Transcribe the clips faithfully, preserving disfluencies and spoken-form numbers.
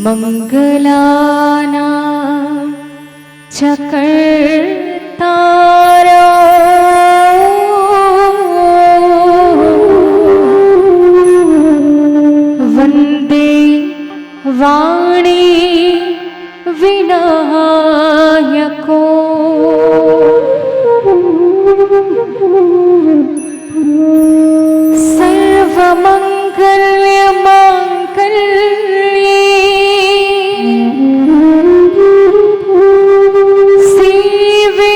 मंगलानां च कर्तारो वन्दे वाणी विनायको। सर्वमंगल मांगल्ये शिवे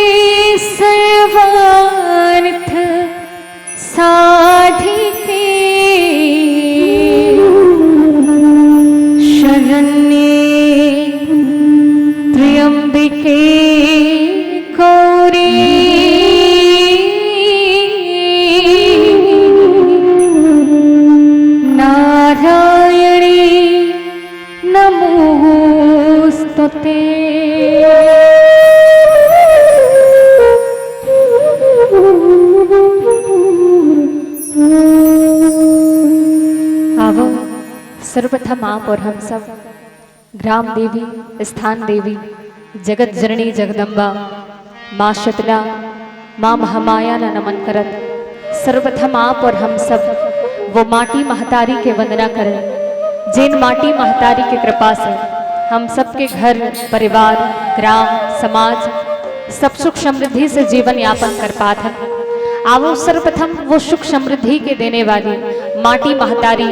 सर्वार्थ साधिके शरण्ये त्र्यंबिके गौरी नारायणी नमोस्तुते। आवो, सर्वप्रथम आप और हम सब ग्राम देवी, स्थान देवी, जगत जननी जगदम्बा, माँ शीतला, माँ महामाया ला नमन करत, सर्वप्रथम आप और हम सब वो माटी महतारी के वंदना करन, जेन माटी महतारी के कृपा से हम सबके घर, परिवार, ग्राम, समाज सब सुख समृद्धि से जीवन यापन कर पात हन। आवो सर्वप्रथम वो सुख समृद्धि के देने वाली माटी महतारी,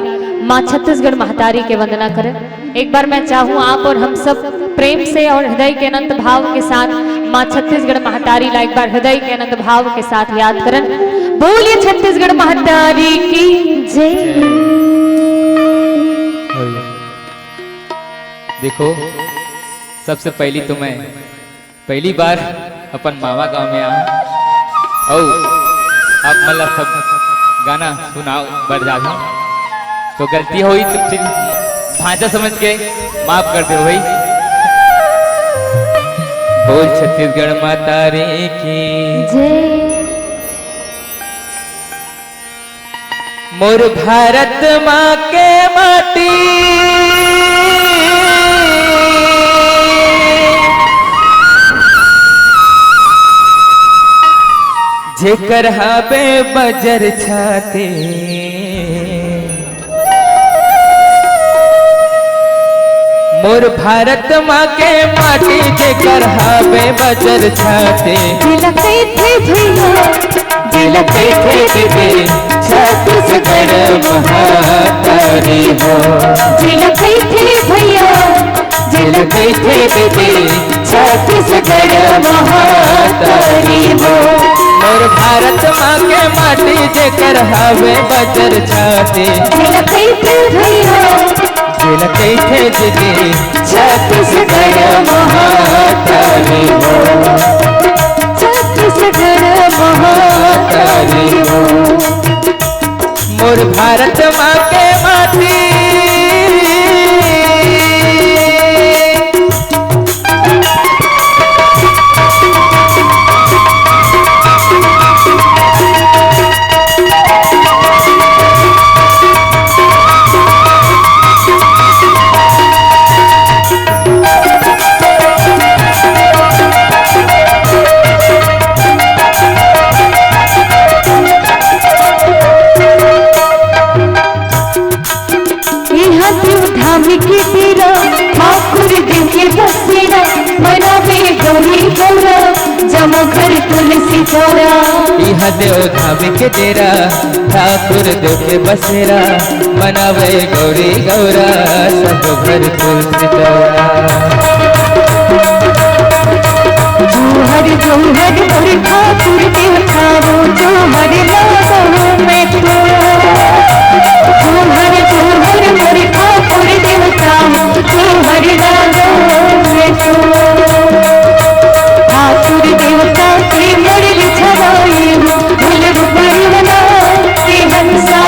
माँ छत्तीसगढ़ महतारी के वंदना करन। एक बार मैं चाहूँ आप और हम सब प्रेम से और हृदय के अनंत भाव के साथ माँ छत्तीसगढ़ महतारी ला एक बार हृदय के अनंत भाव के साथ याद करन। बोलिए छत्तीसगढ़ महतारी की जय। देखो, सबसे पहली तो मैं पहली बार अपन मामा गांव में आऊं अउ आप मन ला सब गाना सुनाव बर जाहूं, तो गलती होई तो फिर भांचा समझ के माफ कर दे भाई। बोल छत्तीसगढ़ माता रे की जय। मोर भारत माँ के माटी, जेकर हावे बजर छाती। मोर भारत माँ के माटी, जेकर हावे बजर छाती। जेला कहिथे भैया, जेला कहिथे दीदी, छत्तीसगढ़ महतारी हो। जेला कहिथे भैया, जेला कहिथे दीदी, छत्तीसगढ़ महतारी हो। मोर भारत माँ के माटी, जेकर हावे बजर छाती। जेला कहिथे भैया, जेला कहिथे दीदी, छत्तीसगढ़ महतारी हो। छत्तीसगढ़ महतारी हो। मोर भारत माँ के माटी। इहाँ देव धाम के डेरा, ठाकुर देव के बसेरा, मनावे गौरी गौरा, जमा घर तुलसी चौरा। इहाँ देव धाम के डेरा, ठाकुर देव के बसेरा, मनावे गौरी गौरा, सब घर तुलसी चौरा। जोहर जोहर मोर ठाकुर देवता हो, जोहर लागो मैं तो। जोहर जोहर मोर ठाकुर देवता हो, जोहर लागो मैं तो। ठाकुर देवता के मरल छवाए हो, भूलब परवना के हंसा।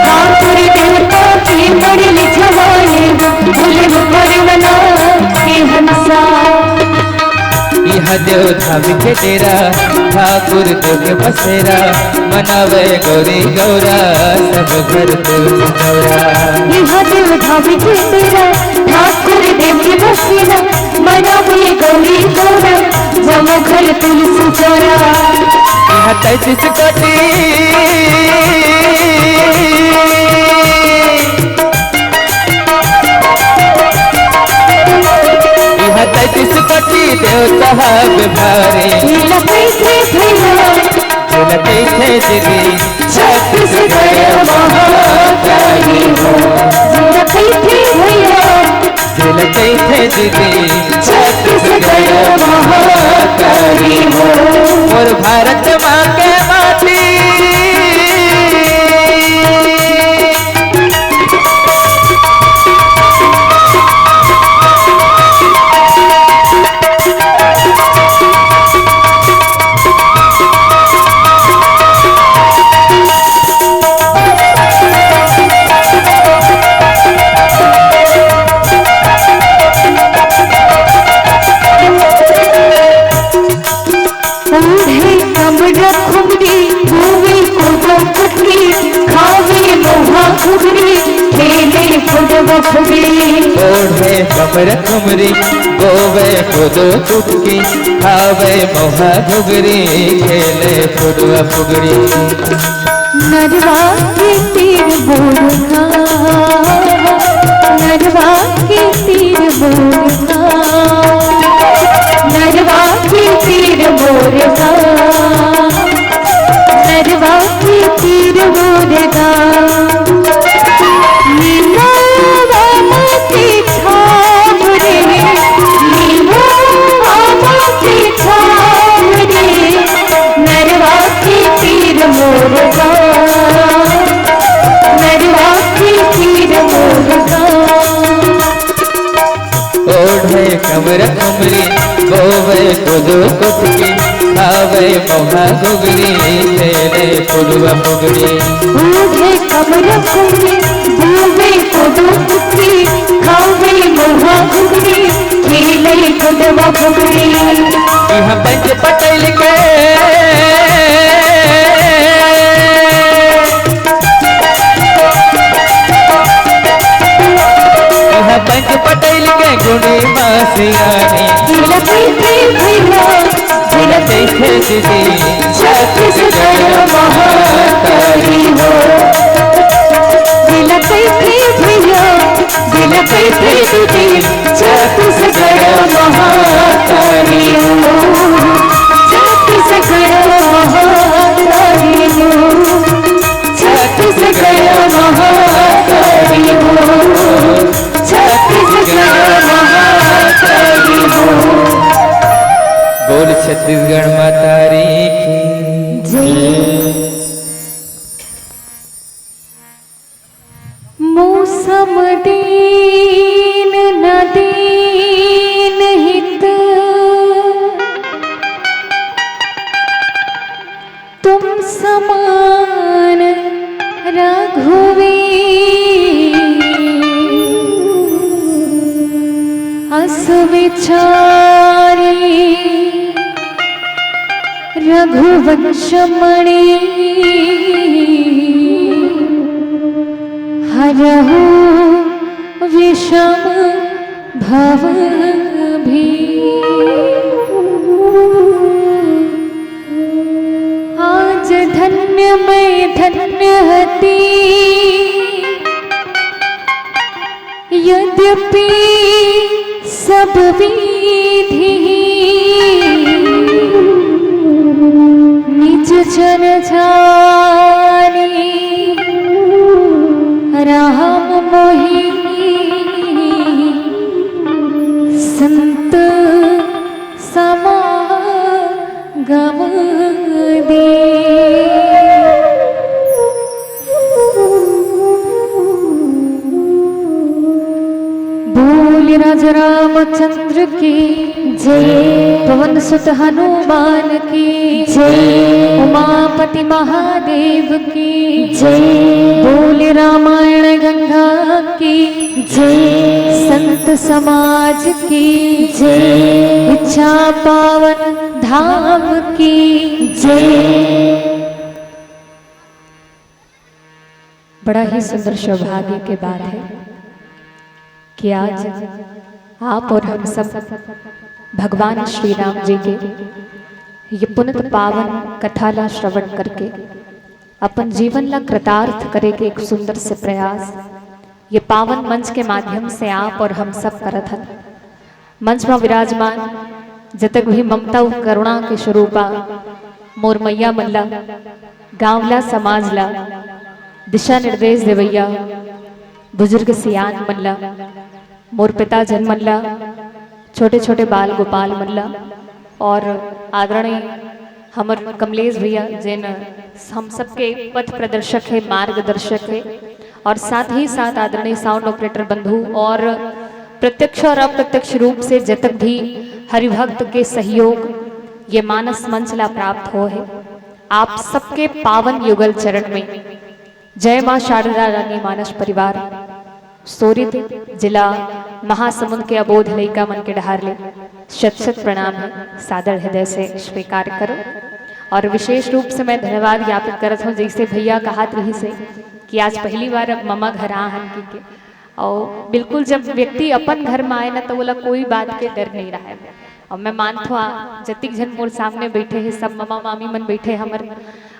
ठाकुर देवता के मरल छवाए हो, भूलब परवना के हंसा। इहाँ देव धाम के डेरा, ठाकुर देव के बसेरा, मनावे गौरी गौरा, सब घर तुलसी चौरा। इहाँ देव धाम के डेरा, ठाकुर देव के बसेरा, मनावे गौरी गौरा, सब घर तुलसी चौरा। इहाँ तैंतीस कोटि, इहाँ तैंतीस कोटि देवता हवे भारी। झूला कइथे भैया, झूला कइथे दीदी, छत्तीसगढ़ महाकाली हो। झूला कइथे भैया, झूला कइथे दीदी, छत्तीसगढ़ महाकाली हो। मोर भारत माँ के माटी। ओढ़े कमरा खुमरी, बोवे कोदो कुटकी, खावे महुआ घुघरी, खेले फुटबा फुगरी। ओढ़े कमरा खुमरी, बोवे कोदो कुटकी, खावे महुआ घुघरी, खेले फुटबा फुगरी। नरवा के तीर बोरगा, नरवा के तीर बोरगा, नरवा के तीर बोरगा, नरवा के तीर बोरगा। नीलवा मोती छाप रे, नीलवा मोती छाप रे, नरवा के तीर मोरगा, नरवा के तीर मोरगा। ओढ़े कमरा खुमरी, बोवे कोदो कुटकी, खावे महुआ घुघरी, खेले फुटबा फुगरी। ओढ़े कमरा खुमरी, बोवे कोदो कुटकी, खावे महुआ घुघरी, खेले फुटबा फुगरी। इहाँ पंच पटेल के, इहाँ पंच पटेल के गुणी माँ सियानी। झूला कइथे भैया, झूला कइथे दीदी, छत्तीसगढ़ महाकाली हो। झूला कइथे भैया, झूला कइथे दीदी, छत्तीसगढ़ महाकाली हो। छत्तीसगढ़ महाकाली हो। छत्तीसगढ़ महाकाली हो, छत्तीसगढ़ महाकाली हो। बोल छत्तीसगढ़ माता री की जय। मौसम दीन न दीन हित, तुम समान रघुवीर। अस विचारी रघुवंश मणि, हरहु विषम भव भी। आज धन्य मैं धन्य हती, यद्यपि सब विधि निज जन जानी, राम मोहि संत समागम दे। बोल राजा रामचंद्र की जय। पवन सुत हनुमान की जय। उमापति महादेव की जय। बोल रामायण गंगा की जय। संत समाज की जय। इच्छा पावन धाम की जय। बड़ा ही सुंदर सौभाग्य के बात है कि आज आप और हम सब भगवान श्री राम जी के ये पुनित पावन कथा ला श्रवण करके अपन जीवन ला कृतार्थ करे के एक सुंदर से प्रयास ये पावन मंच के माध्यम से आप और हम सब करत हन। मंच में विराजमान जतक भी ममता अउ करुणा के स्वरूपा मोर मैया मन ला, गांव ला, समाज ला दिशा निर्देश देवैया बुजुर्ग सियान मन ला, मोर पिताजन मन ला, छोटे छोटे बाल गोपाल मन ला और आदरणीय हमर कमलेश भैया जेन हम सबके पथ प्रदर्शक है, मार्गदर्शक है और साथ ही साथ आदरणीय साउंड ऑपरेटर बंधु और प्रत्यक्ष और अप्रत्यक्ष रूप से जतक भी हरिभक्त के सहयोग ये मानस मंच ला प्राप्त हो है, आप सबके पावन युगल चरण में जय माँ शारदा रानी मानस परिवार सोरिद जिला महासमुंद के अबोध लइका मन के डहार ले शत शत प्रणाम है, सादर हृदय से स्वीकार करो। और विशेष रूप से मैं धन्यवाद ज्ञापित करत हूँ, जैसे भैया कहत रही से कि आज पहली बार अब ममा घर आ हन की के, और बिल्कुल जब व्यक्ति अपन घर में आए ना तो बोला कोई बात के डर नहीं रहा है। और मैं मानत हूँ जतिक झन मोर सामने बैठे हैं सब ममा मामी मन बैठे हैं हमर,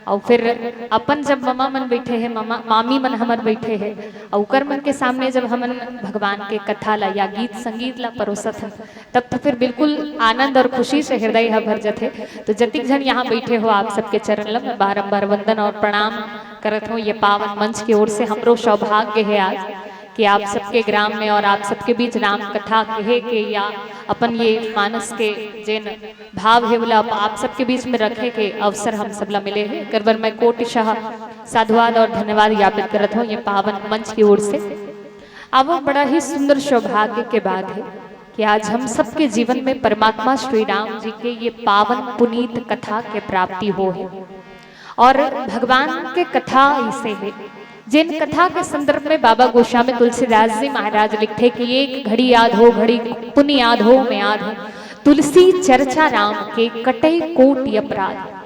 और फिर अपन जब ममा मन बैठे हैं, ममा मामी मन हमर बैठे हैं, और ओकर मन के सामने जब हमन भगवान के कथा ला या गीत संगीत ला परोसत हैं, तब तो फिर बिल्कुल आनंद और खुशी से हृदय ह भर जथे। तो जतिक झन यहाँ बैठे हो आप सबके चरण ला मैं बारंबार वंदन और प्रणाम करत हूँ। ये पावन मंच की ओर से हमरो सौभाग्य है आज कि आप सबके ग्राम में और आप सबके बीच राम कथा कहे के या अपन ये मानस के जेन भाव है ओला आप सबके बीच में रखे के अवसर हम सब ला मिले है। एकर बर मैं कोटिशः साधुवाद और धन्यवाद ज्ञापित करत हूँ ये पावन मंच की ओर से। अब वो बड़ा ही सुंदर सौभाग्य के बात है कि आज हम सबके जीवन में परमात्मा श्री राम जी के ये पावन पुनीत कथा के प्राप्ति हो है। और भगवान के कथा ऐसे है, जिन कथा के संदर्भ में बाबा गोस्वामी तुलसीदास जी महाराज लिखते कि एक घड़ी याद हो, घड़ी पुण्य याद हो, में याद हो, तुलसी चर्चा राम के कटै कोटि अपराध।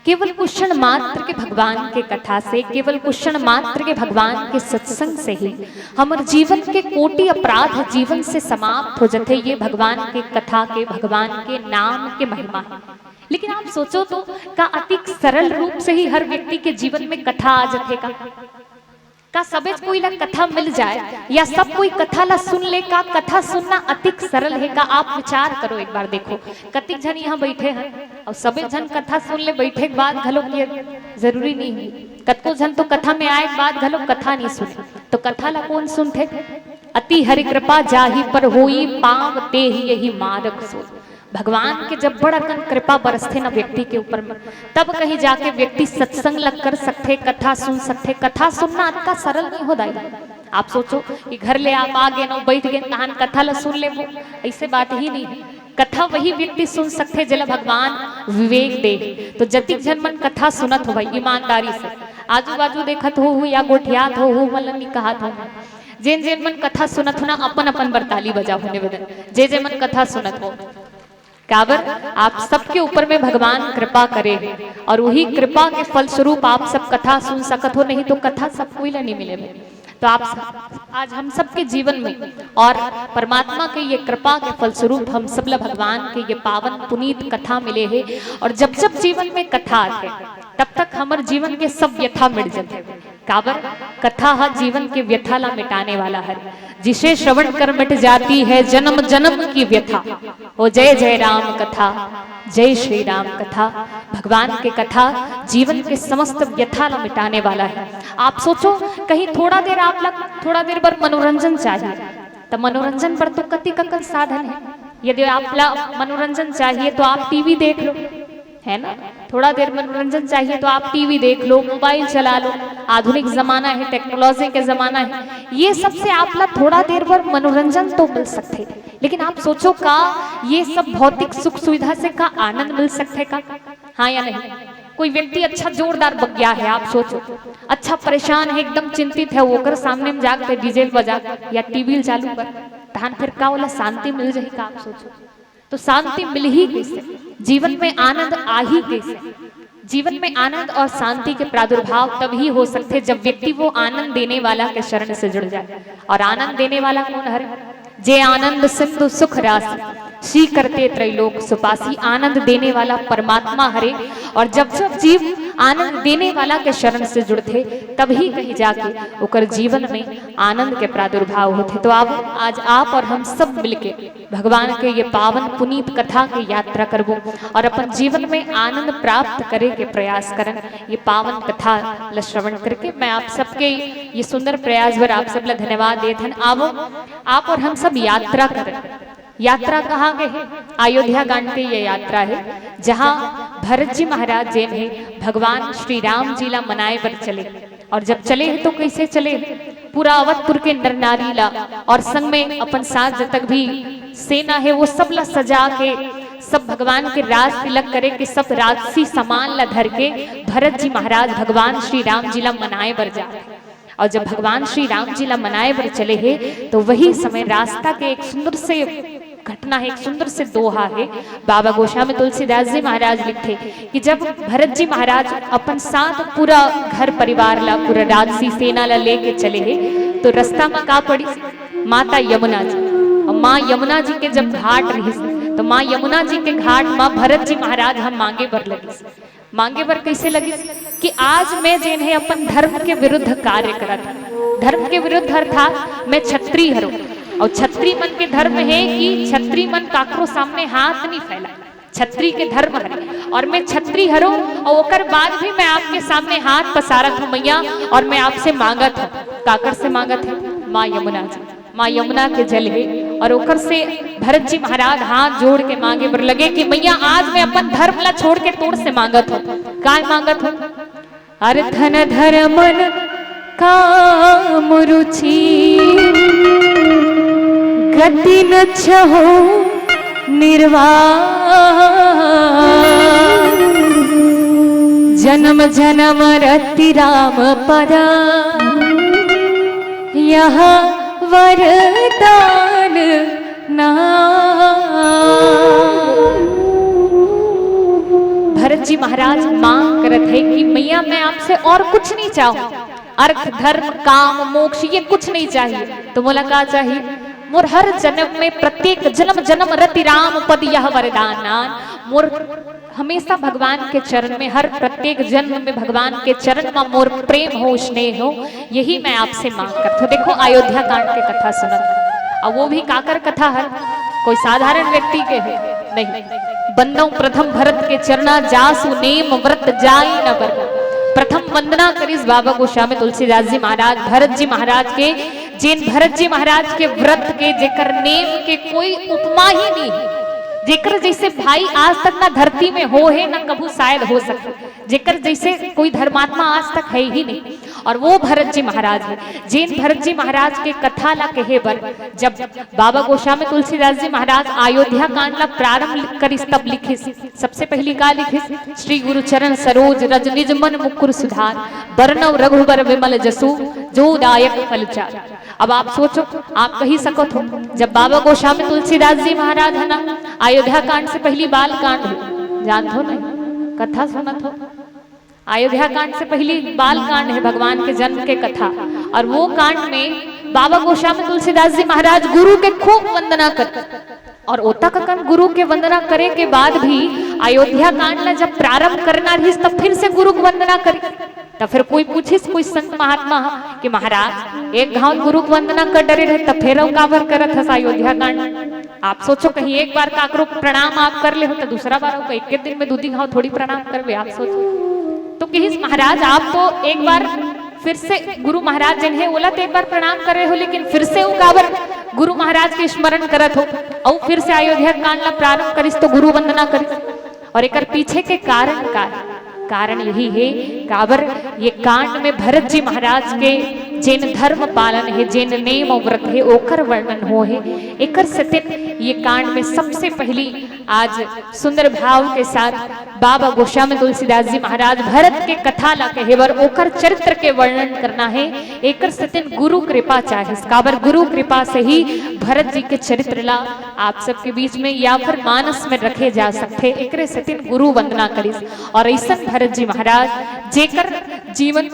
केवल कुछ क्षण मात्र के भगवान के कथा से, केवल कुछ क्षण मात्र के भगवान के सत्संग से ही हमर जीवन के कोटि अपराध जीवन से समाप्त हो जथे। ये भगवान के कथा के, भगवान के नाम के महिमा है। लेकिन आप सोचो तो, का अतिक सरल रूप से ही हर व्यक्ति के जीवन में कथा आ जथे का? का सबेच कोई ला कथा मिल जाए या सब कोई कथा ला सुन ले? का कथा सुनना अतिक सरल है का? आप विचार करो एक बार, देखो कतिक झन यहाँ बैठे हैं और सबे झन कथा सुन ले बैठे के बाद घलो, ये जरूरी नहीं है। कतको झन तो कथा में आए के बाद घलो कथा नहीं सुने, तो कथा ला कौन सुनथे? अति हरि कृपा जाहि पर होई, पाँव ते ही यही मारग सोई। भगवान के जब बड़ अकन कृपा बरसथे ना व्यक्ति के ऊपर में, तब कहीं जाके व्यक्ति सत्संग ला कर सकथे, कथा सुन सकथे। कथा सुनना अतका सरल नहीं हो दाई। आप सोचो कि घर ले आप आ गए ना, बैठ गए, तहान कथा ला सुन लेबो, ऐसे बात ही नहीं है। कथा वही व्यक्ति सुन सकथे जेला भगवान विवेक दे। तो जतिक झन मन कथा सुनत हो भाई, ईमानदारी से आजू बाजू देखत हो, हो या गोठियात हो, हो मन ला नहीं कहत हो, जेन जेन मन कथा सुनत हो ना, अपन अपन बर ताली बजाओ, निवेदन, जे जे मन कथा सुनत हो। काबर आप सबके ऊपर में भगवान कृपा करे हे और वही कृपा के फलस्वरूप आप सब कथा सुन सकत हो, नहीं तो कथा सब कोई ला नहीं मिले। तो आप सब, आज हम सबके जीवन में और परमात्मा के ये कृपा के फलस्वरूप हम सब ला भगवान के ये पावन पुनीत कथा मिले हे। और जब जब जीवन में कथा आथे, तब तक हमर जीवन के सब व्यथा मिट जाथे। काबर कथा ह जीवन के व्यथा ला मिटाने वाला हरे। जिसे श्रवण कर मिट जाती है जन्म जन्म की व्यथा। ओ जय जय राम कथा, जय श्री राम कथा। भगवान के कथा जीवन के समस्त व्यथा ला मिटाने वाला है। आप सोचो, कहीं थोड़ा देर आप ला, थोड़ा देर बर मनोरंजन चाहिए, तो मनोरंजन बर तो कति ककन साधन है। यदि आप ला मनोरंजन चाहिए तो आप टीवी देख लो, है ना? थोड़ा देर मनोरंजन चाहिए तो आप टीवी देख लो, मोबाइल चला लो। आधुनिक जमाना है, टेक्नोलॉजी के जमाना है, ये सबसे आप ला थोड़ा देर बर मनोरंजन तो मिल सकथे, लेकिन आप सोचो, का ये सब भौतिक सुख सुविधा से का आनंद मिल सकथे का? हाँ या नहीं? कोई व्यक्ति अच्छा जोरदार बगिया है, आप सोचो, अच्छा परेशान है, एकदम चिंतित है, ओकर सामने में जाके डीजे बजा या टीवी चालू कर, तहन फिर का ओला शांति मिल जाही का? आप सोचो। तो शांति मिलही कइसे, जीवन में आनंद आही कइसे? जीवन में आनंद और शांति के प्रादुर्भाव तभी हो सकथे, जब व्यक्ति वो आनंद देने वाला के शरण से जुड़ जाए। और आनंद देने वाला कोन हरे? जे आनंद सिंधु सुख राशि, श्री करते त्रैलोक सुपासी। आनंद देने वाला परमात्मा हरे। और जब जब जीव आनंद देने वाला के शरण से जुड़थे, तभी कहीं जाके ओकर जीवन में आनंद के प्रादुर्भाव होथे। तो आप, आज आप और हम सब मिलके भगवान के ये पावन पुनीत कथा के यात्रा करबो और अपन जीवन में आनंद प्राप्त करे के प्रयास करन। ये पावन कथा ल श्रवण करके मैं आप सबके ये सुंदर प्रयास बर आप सब ल धन्यवाद देत हन। आवो, आप और हम सब यात्रा करन। यात्रा कहाँ गे हे? अयोध्या कांड के ये यात्रा हे, जहाँ भरत जी महाराज जेन हे, भगवान श्री राम जी ला मनाए बर चले। और जब चले हे तो कइसे चले हे? पूरा अवधपुर के नर नारी ला और संग में अपन साथ जतक भी सेना हे, वो सब ला सजा के, सब भगवान के राज तिलक करे के, सब राजसी सामान ला धर के भरत जी महाराज भगवान श्री राम जी ला मनाए बर जाथे। और जब भगवान श्री राम जी ला मनाए बर चले हे, तो वही समय रास्ता के एक सुंदर से घटना हे, एक सुंदर से दोहा हे। बाबा गोस्वामी तुलसीदास जी महाराज लिखथे कि जब भरत जी महाराज अपन साथ पूरा घर परिवार ला, पूरा राजसी सेना ला लेके चले हे, तो रास्ता में का पड़ी? माता यमुना जी। और माँ यमुना जी के जब घाट रहिस, तो माँ यमुना जी के घाट में भरत जी महाराज ह मांगे बर लगिस। मांगे बर कइसे लगिस? कि आज मैं जेन हे अपन धर्म के विरुद्ध कार्य करत हूँ। धर्म के विरुद्ध अर्थात मैं छत्री हरो। और छत्री मन के धर्म हे कि छत्री मन काकरो सामने हाथ नहीं फैला, छत्री के धर्म हरे। और मैं छत्री हरो और ओकर बाद भी मैं आपके सामने हाथ पसारत हूँ मैया, और मैं आपसे मांगत हूँ। काकर से मांगत हे? माँ यमुना जी। माँ यमुना के जल हे और ओकर से भरत जी महाराज हाथ जोड़ के मांगे बर लगे कि मैया, आज मैं अपन धर्म ला छोड़ के तोर से मांगत हूँ। काय मांगत हूँ? अरथ न धरमन काम रुचि, गति न छहो निर्वाह। जनम जनम रति राम परा, यह वरदान ना। भरत जी महाराज मांग करत हे कि मैया, मैं आपसे और कुछ नहीं चाहूं, अर्थ, धर्म, काम, मोक्ष, ये कुछ नहीं चाहिए। तो मोला का चाहिए? मोर हर जन्म में, प्रत्येक जन्म जन्म रति राम पद यह वरदान ना। मोर हमेशा भगवान के चरण में, हर प्रत्येक जन्म में भगवान के चरण में मोर प्रेम हो, स्नेह हो, यही मैं आपसे मांग करत हूँ। देखो, अयोध्या कांड के कथा सुनत, और वो भी काकर कथा हर, कोई साधारण व्यक्ति के हे नहीं। बंदौ प्रथम भरत के चरणा, जासु नेम व्रत जाई न बरना। प्रथम वंदना करिस बाबा गोस्वामी तुलसीदास जी महाराज, भरत जी महाराज के, जेन भरत जी महाराज के व्रत के, जेकर नेम के कोई उपमा ही नहीं हे, जेकर जैसे भाई आज तक ना धरती में हो हे, ना कभू शायद हो सके, जेकर जैसे कोई धर्मात्मा आज तक है ही नहीं। और वो भरत जी महाराज हे, जेन भरत जी महाराज के कथा ला कहे बर जब बाबा गोस्वामी तुलसीदास जी महाराज अयोध्या कांड ला प्रारंभ करिस, तब लिखिस, सबसे पहली का लिखिस? श्री गुरु चरण सरोज रज निज मन मुकुर सुधार, बरनौ रघुबर विमल जसु जो दायक फल चार। अब आप सोचो, आप कही सकत हो, जब बाबा गोस्वामी तुलसीदास जी महाराज हे ना, अयोध्या कांड से पहली बाल कांड हे, जानत हो नहीं, कथा सुनत हो, अयोध्या कांड से पहली बाल कांड हे, भगवान के जन्म के कथा। और वो कांड में बाबा गोस्वामी तुलसीदास जी महाराज गुरु के खूब वंदना करते, और ओतक अकन गुरु के वंदना करे के बाद भी अयोध्या कांड ला जब प्रारंभ करना रहिस, तब फिर से गुरु के वंदना करे। तब फिर कोई पूछिस, कोई संत महात्मा ह कि महाराज, एक घाव गुरु के वंदना कर डरे रहे, तब फिर अउ काबर करत हस अयोध्या कांड? आप सोचो, कहीं एक बार काकरो प्रणाम आप कर ले हो, तो दूसरा बार ओकर एक दिन में दू दिन घाव थोड़ी प्रणाम करबे, आप सोचो। तो कहिस, महाराज, आप तो एक बार फिर से गुरु महाराज जेन हे ओला तो एक बार प्रणाम करे हो, लेकिन फिर से वो काबर गुरु महाराज के स्मरण करत हो, अउ फिर से अयोध्या कांड ला प्रारंभ करिस तो गुरु वंदना करिस। और एकर पीछे के कारण का हे? कारण यही हे, काबर ये कांड में भरत जी महाराज के जेन धर्म पालन हे, जेन नेम अउ व्रत हे, ओकर वर्णन हो हे। एकर सेतिन ये कांड में सबसे पहली आज सुंदर भाव के साथ बाबा गोस्वामी तुलसीदास जी महाराज भरत के कथा ला कहे बर, ओकर चरित्र के वर्णन करना हे। एकर सेतिन गुरु कृपा चाहिस, काबर गुरु कृपा से ही भरत जी के चरित्र ला आप सबके बीच में या फिर मानस में रखे जा सकथे। एकरे सेतिन गुरु वंदना करिस। और ऐसन भरत जी महाराज, जेकर जीवन,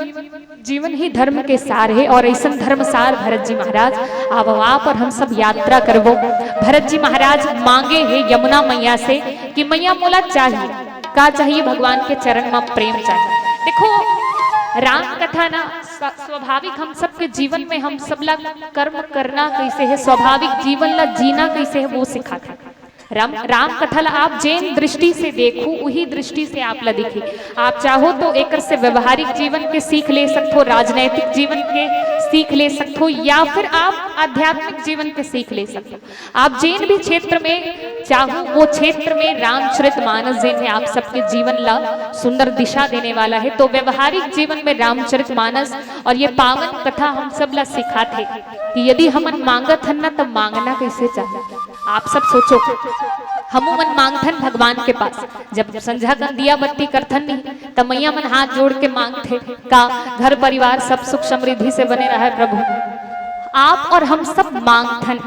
जीवन ही धर्म के सार हे, और ऐसन धर्म सार भरत जी महाराज, आवव आप और हम सब यात्रा करबो। भरत जी महाराज मांगे हे यमुना मैया से कि मैया, मोला चाहिए, का चाहिए? भगवान के चरण में प्रेम चाहिए। देखो, राम कथा ना स्व-, स्वाभाविक हम सबके जीवन में, हम सब ला कर्म करना कैसे हे, स्वाभाविक जीवन ला जीना कैसे हे, वो सिखाथे। राम, राम कथा ला आप जेन दृष्टि से देखो, उही दृष्टि से आप ला दिखी। आप चाहो तो एकर से व्यवहारिक जीवन के सीख ले सकथो, राजनैतिक जीवन के सीख ले सकथो, या फिर आप आध्यात्मिक जीवन के सीख ले सकथो। आप जेन भी क्षेत्र में चाहो, वो क्षेत्र में रामचरित मानस जेन हे, आप सबके जीवन ला सुंदर दिशा देने वाला हे। तो व्यवहारिक जीवन में रामचरित मानस और ये पावन कथा हम सब ला सिखाथे कि यदि हमन मांगत हन ना, तो मांगना कैसे चाहिए। आप सब सोचो, हमू मन मांगथन भगवान के पास, जब संझा कन दिया बत्ती करथन नहीं, त मैया मन हाथ जोड़ के मांगथे का घर परिवार सब सुख समृद्धि से बने रहे प्रभु। आप और हम सब मांगथन,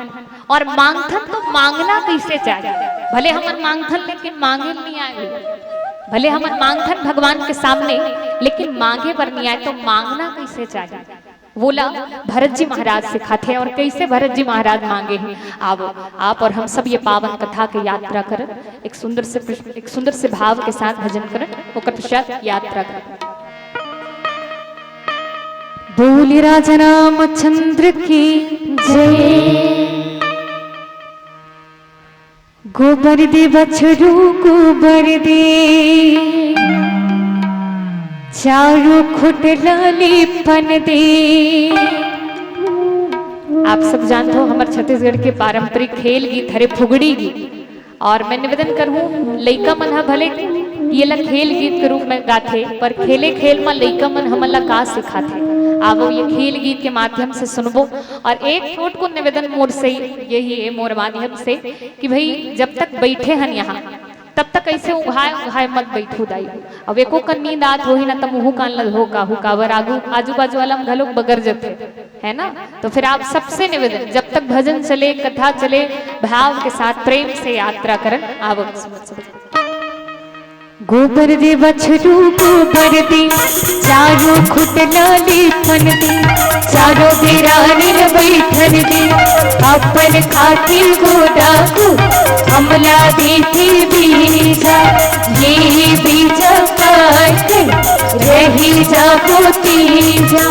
और मांगथन तो मांगना कैसे चाहिए? भले हमन मांगथन लेकिन मांगे नहीं आए, भले हमन मांगथन भगवान के सामने लेकिन मांगे बर नहीं आए, तो मांगना कैसे चाहिए? वोला भरत जी महाराज सिखाथे और कैसे भरत जी महाराज मांगे हे। आवो, आप और हम सब ये पावन कथा के यात्रा करन, एक सुंदर से प्रश्न, एक सुंदर से भाव के साथ भजन करन, ओकर पश्चात यात्रा करन। बोल राजा रामचंद्र की जय। गोबर दे बछरू गोबर दे, चारों खुट ला लीपन दे। आप सब जानत हो, हमर छत्तीसगढ़ के पारंपरिक खेल गीत हरे फुगड़ी गीत। और मैं निवेदन करहूँ, लइका मन ह भले ये ला खेल गीत के रूप में गाथे, पर खेले खेल म लइका मन हमन ला का सिखाथे? आवो, ये खेल गीत के माध्यम से सुनबो। और एक छोट को निवेदन मोर से, यही है मोर माध्यम से, कि भाई, जब तक बैठे हन यहाँ, तब तक ऐसे उघाए उघाए मत बैठू दाई। अब एको कन नींद आत होही ना, त मुहू कान ल धो काहू, काबर आगू आजू बाजू वाला म घलोक बगर जथे, है ना? तो फिर आप सबसे निवेदन, जब तक भजन चले, कथा चले, भाव के साथ प्रेम से यात्रा करन। आवो। गोबर दे बछरू गोबर दे, चारों खुट ला लीपन दे, चारों बिरानी ल बैठन दे, अपन खातिर गोदा को हमला देथे बीजा, ये बीजा काट रही जाबो तीजा।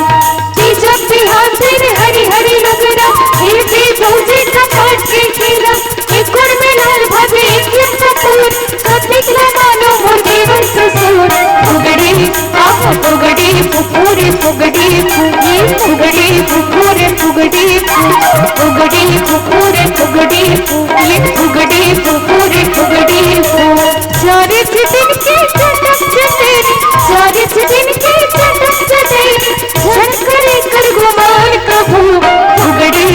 तीजा बिहान दिन हरी हरी रगड़ा, फिर भी भौजी का पाट के खेला, एक गुड़ में लाल भाजी, एक एक कपूर, सब निकला मानो मोर देवर ससुर। फुगड़ी, आहो फुगड़ी, फुफुरे फुगड़ी, फुगी फुगड़ी, फुफुरे फुगड़ी, फु-, फुगड़ी, फुफुरे फुगड़ी, फुगी फुगड़ी, फुफुरे फुगड़ी, फु-। चारे दिन के चटक चटक, चारे दिन के चटक चटक, झटकरे कर गुमान कभू। फुगड़ी,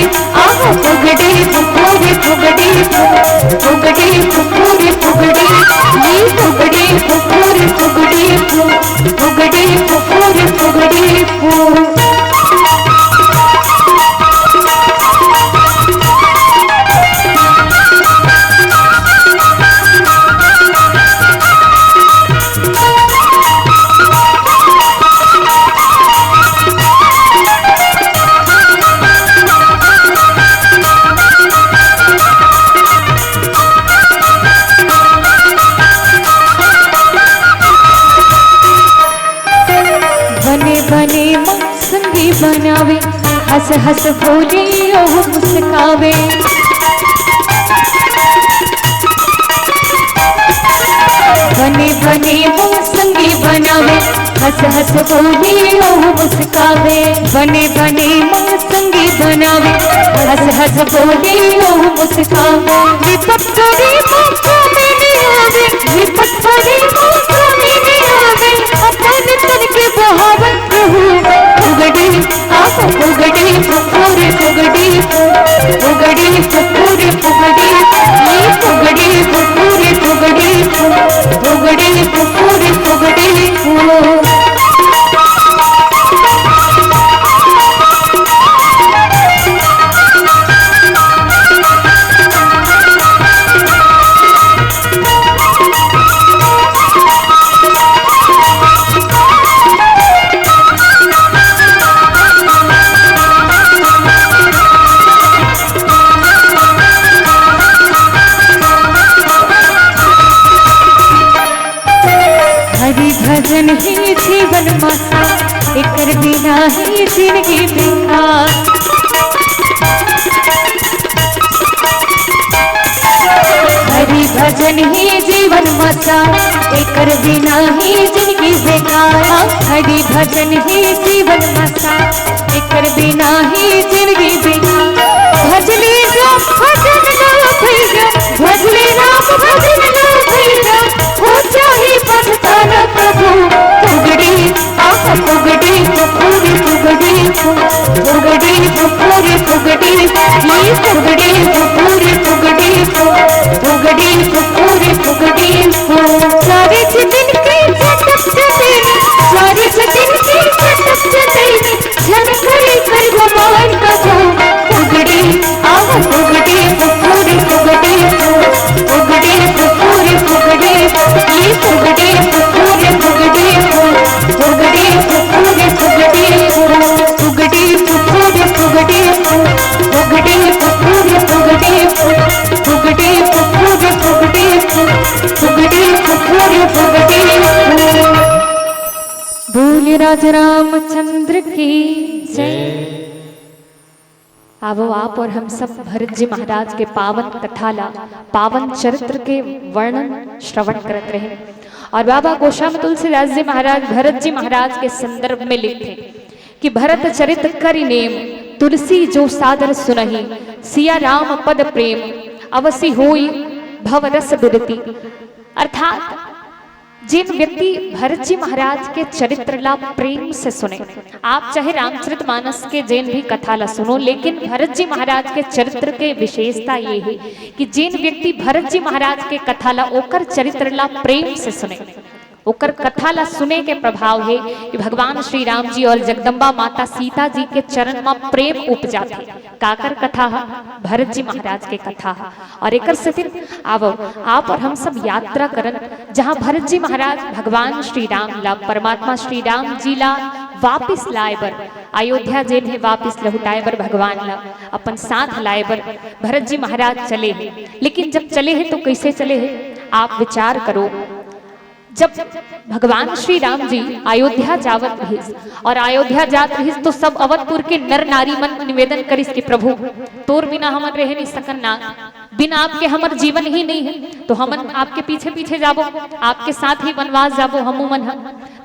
आहो फुगड़ी, फुफुरे फुगड़ी, फु-, फुगड़ी, फुफुरे फुगड़ी, ये फुगड़ी, फुफुरे फुगड़ी, फु-, फुगड़ी, फुफुरे फुगड़ी, फु-। बने बने माँ संगी बनावे, हंस हंस बोले ओह मुस्कावे। बने बने माँ संगी बनावे, हंस हंस बोले ओह मुस्कावे। बने बने माँ संगी बनावे, हंस हंस बोले ओह मुस्कावे। विपत करे मौका में नहीं आवे, विपत करे मौका में नहीं आवे, अपन तन के बहावत रहू। फुगड़ी, आहो की बेकार। हरि भजन ही जीवन मसा, एकर बिना ही जिंदगी बेकार। हरि भजन ही जीवन मसा, एकर बिना ही जिंदगी बेकार। भजली राम भजन लो भैया, भजली राम भजन लो भैया, हो जाही पछताना प्रभु। फुगड़ी, आह फुगड़ी, फुफुरी फुगड़ी, फु-, फुगड़ी, फुफुरी फुगड़ी, ई फुगड़ी, फुफुरी फुगड़ी, फु-, फुगड़ी, फुफुरी फुगड़ी, फु-। सारे दिन के चटक चटक, सारे दिन के चटक चटक, झनकरी कर गुमान कबो। फुगड़ी, आह फुगड़ी, फुफुरी फुगड़ी, फु-, फुगड़ी, फुफुरी फुगड़ी, ई फुगड़ी, फुफुरी फुगड़ी, फु-, फुगड़ी, फुफुरी फुगड़ी, फु-, फुगड़ी, फुफुरी फुगड़ी, फु-, फुगड़ी, फुफुरी फुगड़ी, फु-, फुगड़ी, फुफुरी फुगड़ी, फु-, फुगड़ी, फुफुरी फुगड़ी, फु-। बोल राजा रामचंद्र की जय। आवो आप और हम सब भरत जी महाराज के पावन कथा ला, पावन चरित्र के वर्णन श्रवण करत रहे। और बाबा गोस्वामी तुलसीदास जी महाराज भरत जी महाराज के संदर्भ में लिखथे कि भरत चरित करि नेम, तुलसी जो सादर सुनहि, सिया राम पद प्रेम, अवसि होई भव रस बिरति। अर्थात जेन व्यक्ति भरत जी महाराज के चरित्र ला प्रेम से सुने, आप चाहे रामचरित मानस के जेन भी कथा ला सुनो, लेकिन भरत जी महाराज के चरित्र के विशेषता ये हे कि जेन व्यक्ति भरत जी महाराज के कथा ला, ओकर चरित्र ला प्रेम से सुने, ओकर कथा ला सुने के प्रभाव हे कि भगवान श्री राम जी और जगदम्बा माता सीता जी के चरण म प्रेम उपजाथे। काकर कथा ह? भरत जी महाराज के कथा ह। और एकर सेती आवो, आप और हम सब यात्रा करन, जहाँ भरत जी महाराज भगवान श्री राम ला, परमात्मा श्री राम जी ला वापिस लाए बर, अयोध्या जेन हे वापिस लहुटाए बर, भगवान ला अपन साथ लाए बर भरत जी महाराज चले हे। लेकिन जब चले हे तो कैसे चले हे, आप विचार करो। जब भगवान श्री राम जी अयोध्या जावत रहिस और अयोध्या जात रहिस तो सब अवधपुर के नर नारी मन निवेदन करिस कि प्रभु, तोर बिना हमन रह नहीं सकन ना, बिन आपके हमर जीवन ही नहीं है, तो हमन आपके पीछे पीछे जाबो, आपके साथ ही वनवास जाबो हमू मन ह।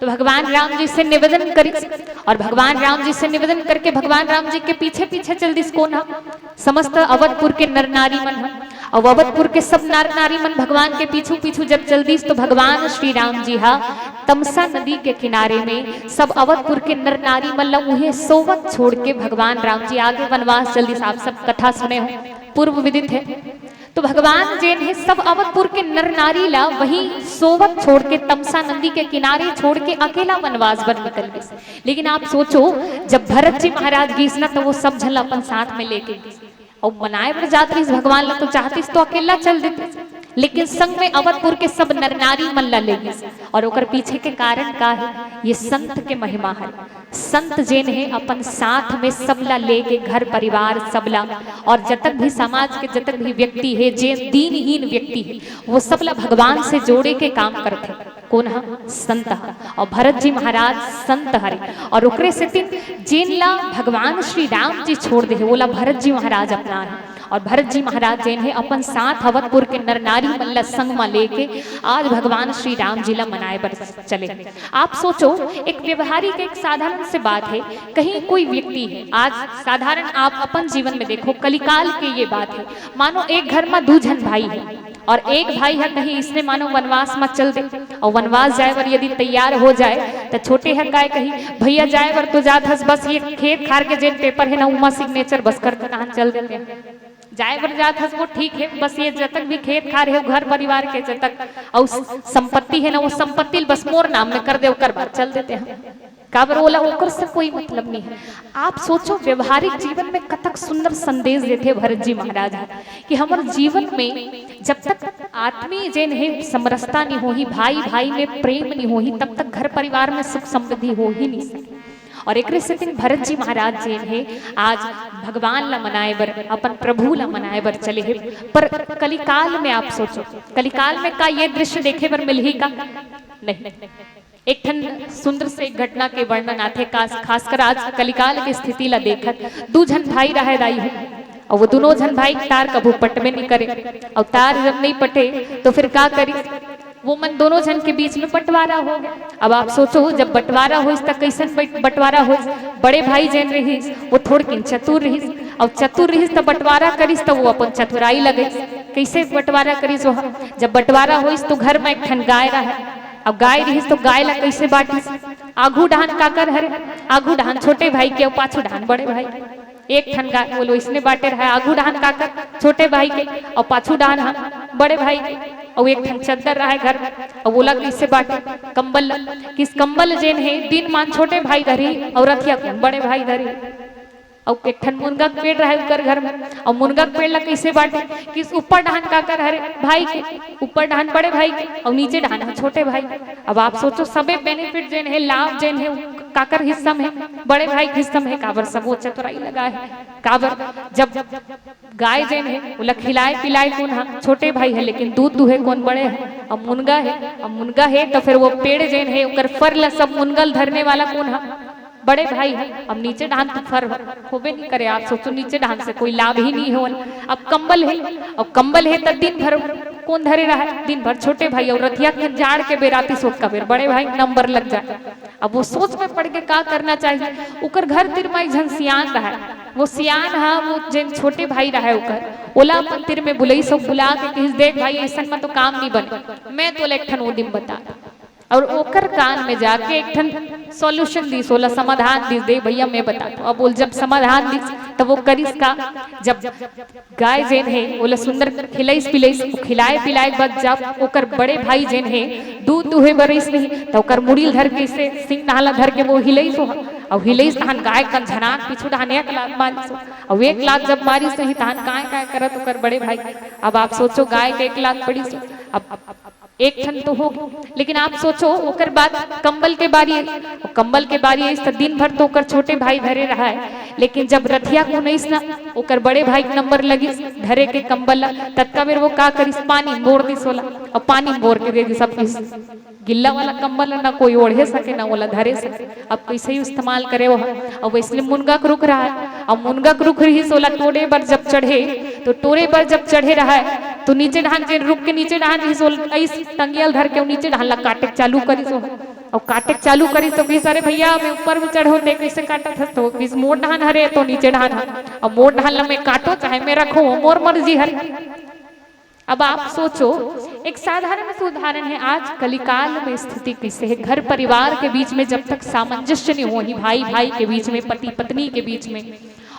तो भगवान राम जी से निवेदन करिस और भगवान राम जी से निवेदन करके भगवान राम जी के पीछे पीछे चल दिस। कोन ह? समस्त अवधपुर के नर नारी मन ह। अउ अवधपुर के सब नर नारी मन भगवान के पीछू पीछू जब चल दिस तो भगवान श्री राम जी हा तमसा नदी के किनारे में सब अवधपुर के नर नारी मन ला उहें सोवत छोड़ के भगवान राम जी आगे वनवास चल दिस। आप सब कथा सुने हो, पूर्व विदित है। तो भगवान जेन हे सब अवधपुर के नर नारी ला वहीं सोवत छोड़ के तमसा नदी के किनारे छोड़ के अकेला वनवास बर निकल गिस। लेकिन आप सोचो, जब भरत जी महाराज गिस ना तो वो सब झन ला अपन साथ में लेके गिस। अउ मनाए बर जात रहिस भगवान ला तो चाहतिस तो अकेला चल देतिस, लेकिन संग में अवधपुर के सब नर नारी मन ला ले गिस। और ओकर पीछे के कारण का हे? ये संत के महिमा हे। संत जेन हे अपन साथ में सबला लेके घर परिवार सबला और जतक भी समाज के जतक भी व्यक्ति हे, जे दीनहीन व्यक्ति हे, वो सबला भगवान से जोड़े के काम करथे। कोन ह? संत ह। और भरत जी महाराज संत हरे और ओकरे सेती जेन ला भगवान श्री राम जी छोड़ दे हे, ओला भरत जी महाराज अपना हे। और भरत जी महाराज जेन हे अपन साथ अवधपुर के नर नारी मन ला संग म लेके आज भगवान श्री राम जी ला मनाए बर चले। आप सोचो, एक व्यवहारिक, एक साधारण से बात हे, कहीं कोई व्यक्ति हे, आज साधारण आप अपन जीवन में देखो, कलिकाल के ये बात हे, मानो एक घर में दू झन भाई हे और एक भाई हे कहीं इसने मानो वनवास में चल दे और वनवास जाए बर यदि तैयार हो जाए तो छोटे हे काय कही, भैया जाए बर तो जात हस, बस ये खेत खार के जेन पेपर हे ना उमा सिग्नेचर बस करके कहाँ चल देते हैं। जाए बर जात हस वो ठीक हे, बस ये जतक भी खेत खार हे घर परिवार के जतक अउ संपत्ति हे ना वो संपत्ति ल बस मोर नाम में कर दे, ओकर बाद चल देते हैं। काबर ओला ओकर से कोई मतलब नहीं है। आप सोचो व्यवहारिक जीवन में कतक सुंदर संदेश देथे भरत जी महाराज ह कि हमर जीवन में जब तक आत्मीय जेन हे समरसता नहीं होही, भाई भाई में प्रेम नहीं होही, तब तक घर परिवार में सुख समृद्धि हो ही नहीं सकती। और एकरे सेती भरत जी महाराज जेन हे आज भगवान ला मनाए बर, अपन प्रभु ला मनाए बर चले हे। पर कलिकाल में आप सोचो, कलिकाल में का ये दृश्य देखे बर मिलही का? नहीं। एक ठन सुंदर से घटना के वर्णन आथे, खास, खासकर आज कलिकाल के स्थिति ला देखत, दू झन भाई रहय दाई हो, अउ वो दुनों झन भाई के तार कभू पटबे नइ करे, अउ तार जब नइ पटे तो फिर का करी? वो मन दोनों झन के बीच में बंटवारा हो गया। अब आप सोचो, जब बंटवारा होइस त कइसन बंट-, बंटवारा होइस? बड़े भाई जेन रहिस वो थोड़किन चतुर रहिस, अउ चतुर रहिस त बंटवारा करिस त वो अपन चतुराई लगइस। कइसे बंटवारा करिस वो? जब बंटवारा होइस तो घर में एक ठन गाय रहय, अब गाय रिहिस तो गाय ला कइसे बांटिस? आघू डहान काकर हरे, आघू डहान छोटे भाई के अउ पाछू डहान बड़े भाई के। एक ठन गाय बोलो इसने बांटे रहय, आघू डहान काकर छोटे भाई के अउ पाछू डहान ह बड़े भाई के। अउ एक ठन चद्दर रहय घर में, अउ ओला कइसे बांटे? कंबल ला, किस कंबल जेन हे दिन मान छोटे भाई धरी अउ रथिया कुन बड़े भाई धरी। अउ एक ठन मुनगा के पेड़ रहय उकर घर में, अउ मुनगा के पेड़ ला कइसे बांटे? किस ऊपर डहान काकर हरे भाई के, ऊपर डहान बड़े भाई के, अउ नीचे डहान ह छोटे भाई के। अब आप सोचो, सबे बेनिफिट जेन हे, लाभ जेन हे, काकर हिस्सा में हे? बड़े भाई के हिस्सा में हे। काबर? सब वो चतुराई लगा हे। काबर? जब गाय जेन हे ओला खिलाय पिलाय कोन ह? छोटे भाई हे, लेकिन दूध दुहे कोन? बड़े हे। अब मुनगा हे, अब मुनगा हे तो फिर वो पेड़ जेन हे ओकर फर ला सब मुनगा ल धरने वाला कोन ह? बड़े भाई हे। अब नीचे डहान तो फर होबे नइ करे, आप सोचो नीचे डहान से कोई लाभ ही नइ होवय। अब कंबल हे, अब कंबल हे त दिन भर कोन धरे रहय? दिन भर छोटे भाई, अउ रथिया के जाड़ के बेर आतिस ओतका बेर बड़े भाई के नंबर लग जाय। अब वो सोच में पड़ के का करना चाहिए? ओकर घर तिर म एक झन सियान रहय, वो सियान ह वो जेन छोटे भाई रहय ओकर, ओला अपन तिर में बुलइस अउ बुला के कहिस, "देख भाई, अइसन म तो काम नइ बने, मैं तोला एक ठन उदिम बता।" अउ ओकर कान में जाके एक ठन सॉल्यूशन दिस, ओला समाधान दिस, "दे भैया, मैं बता।" अब वो जब समाधान दिस, तब वो करिस का? जब गाय जेन हे ओला सुंदर खिलइस पिलइस, खिलाय पिलाय के बाद जब ओकर बड़े भाई जेन हे दूध दुहे बर रहिस नहीं, त ओकर मुड़ी ल धर के, से सिंग डहान ला धर के वो हिलइस ओ, अउ हिलइस तहान गाय कन झनाक पीछू डहान एक लात मारिस ओ। अउ एक लात जब मारिस नहीं तहान काय काय करत ओकर बड़े भाई। अब आप सोचो, गाय के एक लात पड़िस ओ। अब एक ठन तो हो गे, लेकिन आप सोचो, ओकर बाद कंबल के बारी, कंबल के बारी आइस त दिन भर तो ओकर छोटे भाई धरे रहय, लेकिन जब रथिया कुन आइस ना, ओकर बड़े भाई के नंबर लगिस धरे के कंबल ला, ततका बेर वो का करिस, पानी बोर दिस ओला, अउ पानी बोर के दे दिस, सब किस गिल्ला वाला कंबल ला ना कोई ओढ़े सके, ना ओला धरे सके। अब कइसे ही इस्तेमाल करे वो ह। अब वइसने मुनगा के रुख रहय, अब मुनगा के रुख रहिस, ओला टोरे बर जब चढ़े, तो टोरे बर जब चढ़े रहय, तो नीचे डहान, जेन रुख के नीचे डहान रहिस, ओला अइस टंगिया ल धर के अउ नीचे डहान ला काटे के चालू करिस ओ। अउ काटे के चालू करिस तो कहिस, "अरे भैया, मैं ऊपर में चढ़ों, ते कइसे काटत हस?" तो कहिस, "मोर डहान हरे, तो नीचे डहान ह। अब मोर डहान ला मैं काटों, चाहे मैं रखों, वो मोर मर्जी हरे।" अब आप सोचो, एक साधारण से उदाहरण हे, आज कलिकाल में स्थिति कइसे हे, घर परिवार के बीच में जब तक सामंजस्य नइ होही, भाई भाई के बीच में, पति पत्नी के बीच में,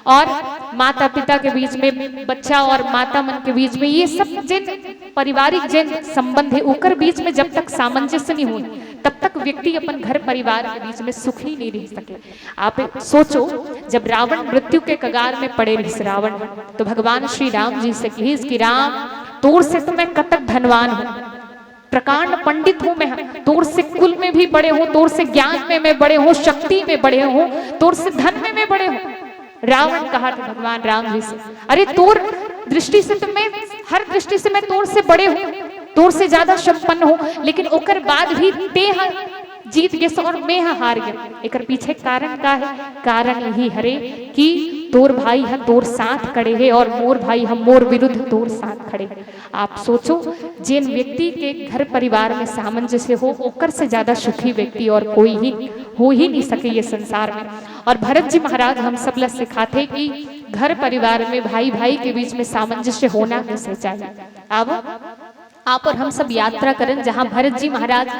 और माता पिता के बीच में, बच्चा और माता मन के बीच में, ये सब जेन पारिवारिक जेन संबंध हे, ओकर बीच में जब तक सामंजस्य नइ होही, तब तक व्यक्ति अपन घर परिवार के बीच में सुखी नइ रह सके। आप सोचो, जब रावण मृत्यु के कगार में पड़े रहिस रावण, तो भगवान श्री राम जी से कहिस कि "राम, तोर से तो मैं कतक धनवान हूँ, प्रकांड पंडित हूँ मैं, तोर से कुल में भी बड़े हूँ, तोर से ज्ञान में मैं बड़े हूँ, शक्ति में बड़े हूँ, तोर से धन में मैं बड़े हूँ।" रावण कहा था भगवान राम जी से, "अरे, तोर दृष्टि से तो मैं, हर दृष्टि से मैं तोर से बड़े हूँ, तोर से ज्यादा संपन्न हूँ, लेकिन ओकर बाद भी ते ह जीत गेस और मैं ह हार गेंव।" एकर पीछे कारण का हे? कारण यही हरे कि तोर भाई ह तोर साथ खड़े हे और मोर भाई ह मोर विरुद्ध तोर साथ खड़े हे। आप सोचो, जेन व्यक्ति के घर परिवार में सामंजस्य हो, ओकर से ज्यादा सुखी व्यक्ति और कोई ही हो ही नहीं सके ये संसार में। और भरत जी महाराज हम सब ला सिखाथे कि घर परिवार में भाई भाई के बीच में सामंजस्य होना कैसे चाहिए। अब आप और हम सब यात्रा करन, जहाँ भरत जी महाराज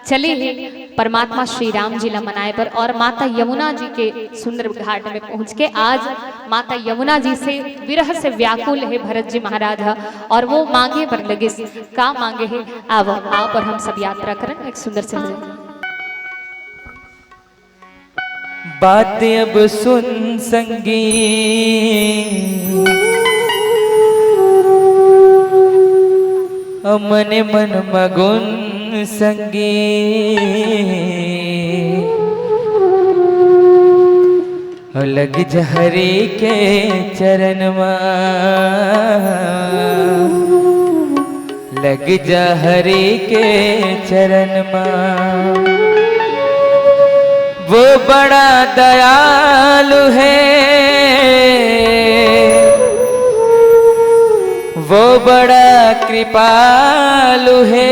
चले हे परमात्मा श्री राम जी ला मनाए बर, और माता यमुना जी के सुंदर घाट में पहुँच के आज माता यमुना जी से विरह से व्याकुल हे भरत जी महाराज ह, और वो मांगे बर लगिस। का मांगे हे? आव, आप और हम सब यात्रा करन एक सुंदर से भजन। बात अब सुन संगी, मन मन मगुन संगी, लग जा हरि के चरण मा, लग जा हरि के चरण मा। वो बड़ा दयालु है, वो बड़ा कृपालु है।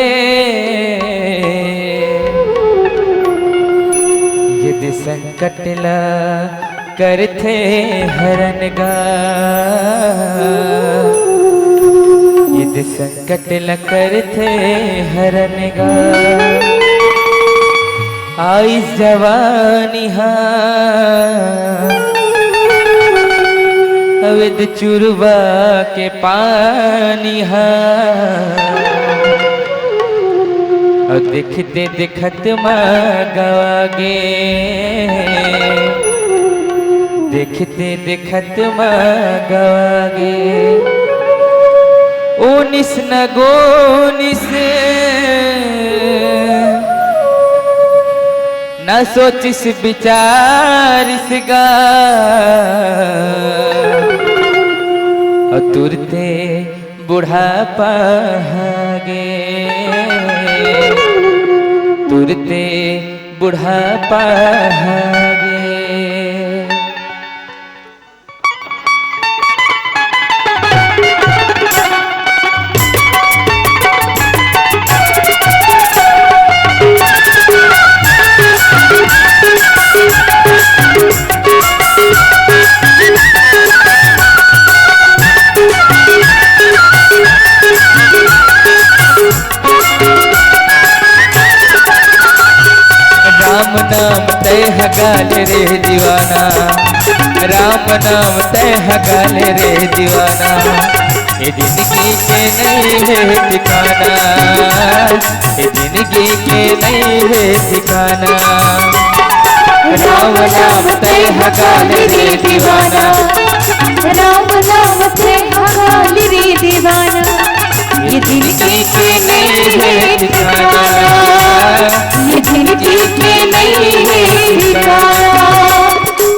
यदि संकट ला करथे हरन गा, यदि संकट ला करथे हरन गा, आइस जवानी हा, अवेद चुरवा के पानी हा। अउ देखते देखत मा गवा गे, देखते देखत मा गवा गे। ओनिस न गोनिस, न सोचिस बिचारिस गा, अउ तुरते बुढ़ापा हा गे, तुरते बुढ़ापा हा गे। राम नाम तय हगाल रे दीवाना, राम नाम तय हगाल रे दीवाना। ये जिंदगी के नहीं है ठिकाना, ये जिंदगी के नहीं है ठिकाना। राम नाम तय हगाल रे दीवाना, राम नाम तय हगाल रे दीवाना। ये जिंदगी के नहीं है ठिकाना, ये जिंदगी के नहीं है ठिकाना।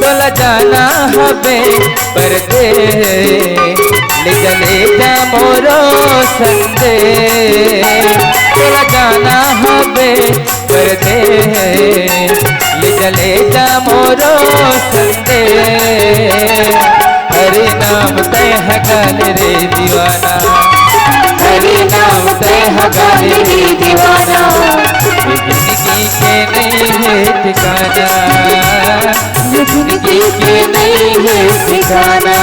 तोला जाना हबे परदेस, ले जा, ले जा मोरो संदेस। तोला जाना हबे परदेस, ले जा, ले जा मोरो संदेस। हरे नाम तय हगाल रे दीवाना, हरे नाम तय हगाल रे दीवाना। ये जिंदगी के नहीं है ठिकाना, ये जिंदगी के नहीं है ठिकाना।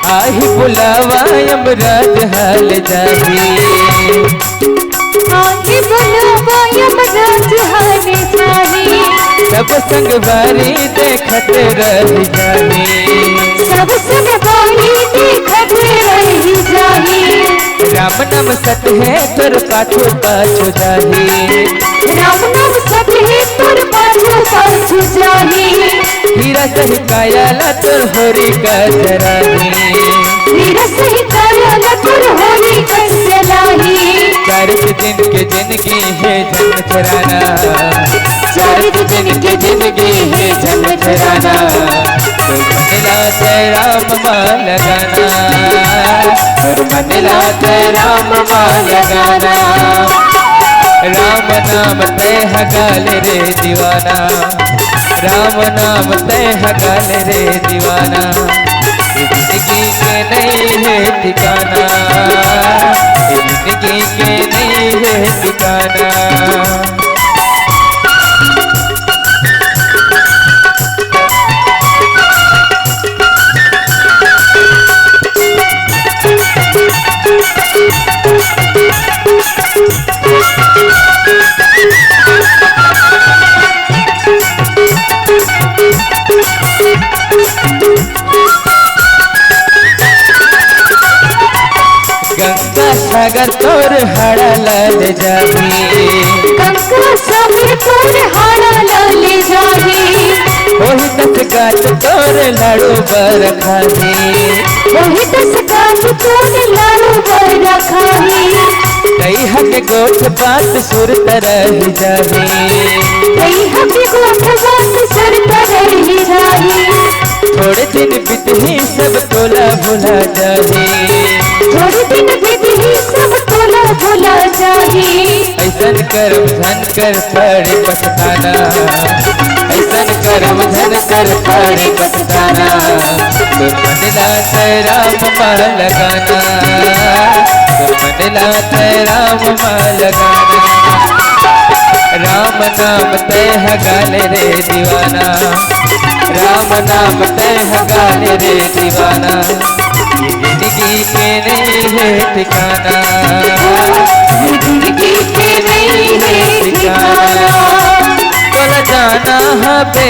आही बुलावा यमराज हाल जाही, आही बुलावा यमराज हाल जाही। सब संगवारी देखत रह जाही, सब संगवारी देखत रह जाही। राम नाम सत है तोर पाछू पाछू जाही, राम नाम सत है तोर पाछू पाछू जाही। हीरा सही काया ला तोर होरी कस जराही, हीरा सही काया ला तोर होरी कस जराही। चारिक दिन के जिंदगी है झमझराना, चारिक दिन के जिंदगी है झमझराना। तोर मन ला तय राम मा लगाना, तोर मन ला तय राम मा लगाना। राम नाम तय हगाल रे दीवाना, राम नाम तय हगाल रे दीवाना। ये जिंदगी के नहीं है ठिकाना, ये जिंदगी के नहीं है ठिकाना। गंगा सागर तोर हाड़ा ला ले जाही, गंगा सागर तोर हाड़ा ला ले जाही। ओही दस गाछ तोर लाड़ू बर खाही। ओही दस गाछ तोर लाड़ू बर खाही। तैहा के गोठ बात सुर तरही जाही। तैहा के गोठ बात सुर तरही जाही। थोड़े दिन बितही सब तोला भुला जाही। थोड़े दिन बितही सब तोला भुला जाही। ऐसन करम झन कर पड़े पछताना। ऐसन करम झन कर पड़े पछताना। तोर मन ला तै राम मा लगाना। तोर मन ला तै राम मा लगाना। राम नाम तै हगाले रे दीवाना। राम नाम तै हगाले रे दीवाना। ये जिंदगी के नहीं है ठिकाना। ये जिंदगी के नहीं है ठिकाना। बोला जाना हबे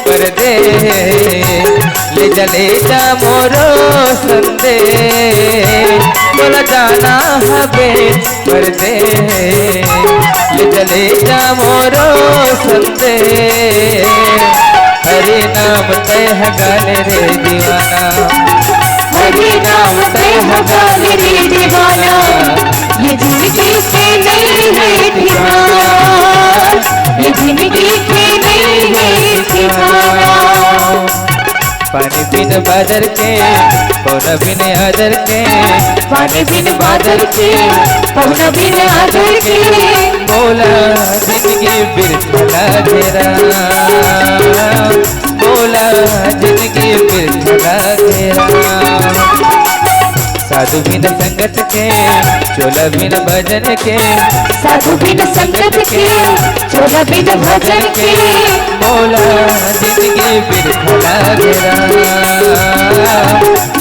परदेस, ले जा ले जा मोरो संदेस। बोला जाना हबे परदेस, ले जा ले जा मोरो संदेस। हरे नाम तै हगाले रे दीवाना। हरे नाम तै हगाले रे दीवाना। ये जिंदगी के नहीं है ठिकाना। ये जिंदगी के नहीं है ठिकाना। पानी बिन बादर के, पौना बिन आदर के। पानी बिन बादर के, पौना बिन आदर के। बोला जिंदगी बिरथा लागे रा। बोला जिंदगी बिरथा लागे रा। साधु बिन संगत के, चोला बिन भजन के। साधु बिन संगत के, चोला बिन भजन के। बोला जिंदगी बिरथा लागे रा।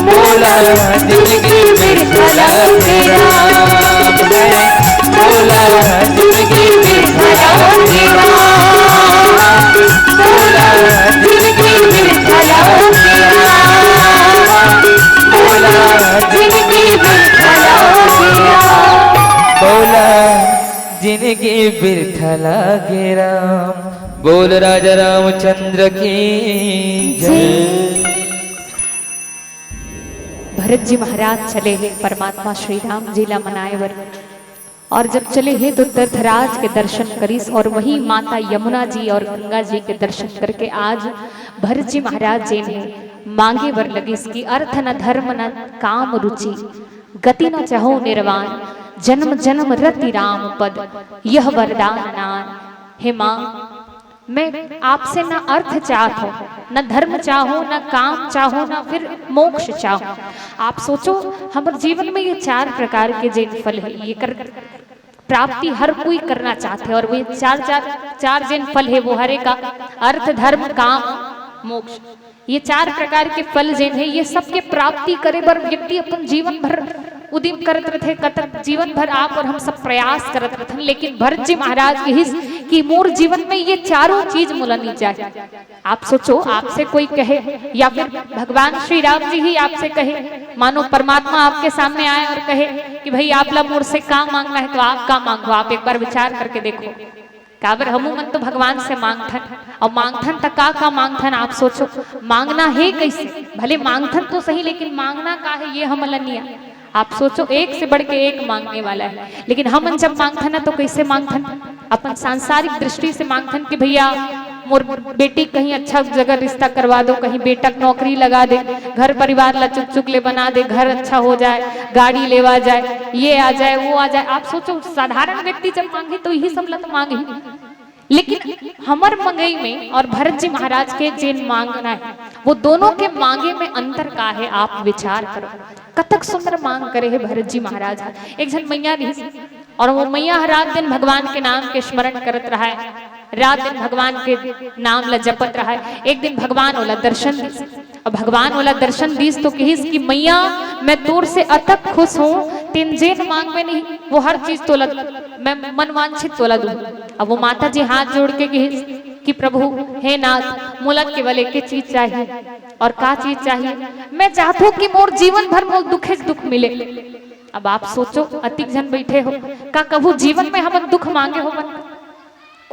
बोला जिंदगी बिरथा लागे रा। बोला जिंदगी बिरथा लागे रा। बोला जिंदगी बिरथा लागे रा। बोला जिंदगी बिरथा लागे रा। बोला जिंदगी बिरथा लागे रा। बोल राजा रामचंद्र की जय। भरत जी महाराज चले हे परमात्मा श्री राम जी ला मनाए बर। और जब चले हे तो दर्दराज के दर्शन करिस और वहीं माता यमुना जी और गंगा जी के दर्शन करके आज भरत जी महाराज जेन हे मांगे बर लगिस कि अर्थ न धर्म न काम रुचि, गति न चाहूं निर्वाण, जन्म जन्म रति राम पद, यह वरदान नान। हे माँ, मैं आपसे ना अर्थ चाहत हूँ, ना धर्म चाहूँ, ना काम चाहूँ, ना फिर मोक्ष चाहूँ। आप सोचो, हमर जीवन में ये चार प्रकार के जेन फल है, ये कर प्राप्ति हर कोई करना चाहते हैं। और वो चार चार चार जेन फल है, वो हरे का अर्थ, धर्म, काम, मोक्ष, ये चार प्रकार के फल जेन है, ये सबके प्राप्ति करे बर व्यक्ति अपन जीवन भर उदिम करत रथे, कतक जीवन भर आप और हम सब प्रयास करत रथन। लेकिन भरत जी महाराज कहिस कि मोर जीवन में ये चारों चीज मोला नी चाही। आप सोचो, आपसे कोई कहे या फिर भगवान श्री राम जी ही आपसे कहे, मानो परमात्मा आपके सामने आए और कहे कि भाई, आप ला मोर से का मांगना है, तो आप का मांगो? आप एक बार विचार करके देखो। काबर हमू मन तो भगवान से मांगथन, और मांगथन त का का मांगथन? आप सोचो, मांगना है कैसे? भले मांगथन तो सही, लेकिन मांगना का है, ये हमन ला नहीं आ। आप सोचो, एक से बढ़ के एक मांगने वाला है, लेकिन हमन जब मांगथन ना, तो कैसे मांगथन? अपन सांसारिक दृष्टि से मांगथन कि भैया, मोर बेटी कहीं अच्छा जगह रिश्ता करवा दो, कहीं बेटा के नौकरी लगा दे, घर परिवार ला चुक चुक ले बना दे, घर अच्छा हो जाए, गाड़ी लेवा जाए, ये आ जाए, वो आ जाए। आप सोचो, साधारण व्यक्ति जब मांगे तो यही सब ला तो मांगे ही। लेकिन हमर मंगई में और भरत जी महाराज के जेन मांगना है, वो दोनों के मांगे में अंतर का है, आप विचार करो। कतक सुंदर मांग करे है भरत जी महाराज। एक झन मैया रहिस और वो मैया ह रात दिन भगवान के नाम के स्मरण करत रहा है, रात दिन भगवान के नाम ला जपत रहा है। एक दिन भगवान ओला दर्शन दिस। अब भगवान ओला दर्शन दिस तो कहिस कि मैया, मैं तोर से अतक खुश हूँ, तेन जेन मांगबे नहीं, वो हर चीज तोला, मैं मनवांछित तोला दूँ। अब वो माता जी हाथ जोड़ के कहिस कि प्रभु, हे नाथ, मोला केवल एक चीज चाहिए। और का चीज चाहिए? मैं चाहत हूँ कि मोर जीवन भर मोर दुखे से दुख मिले। अब आप सोचो, अतिक झन बैठे हो, का कभू जीवन में हमन दुख मांगे होवन?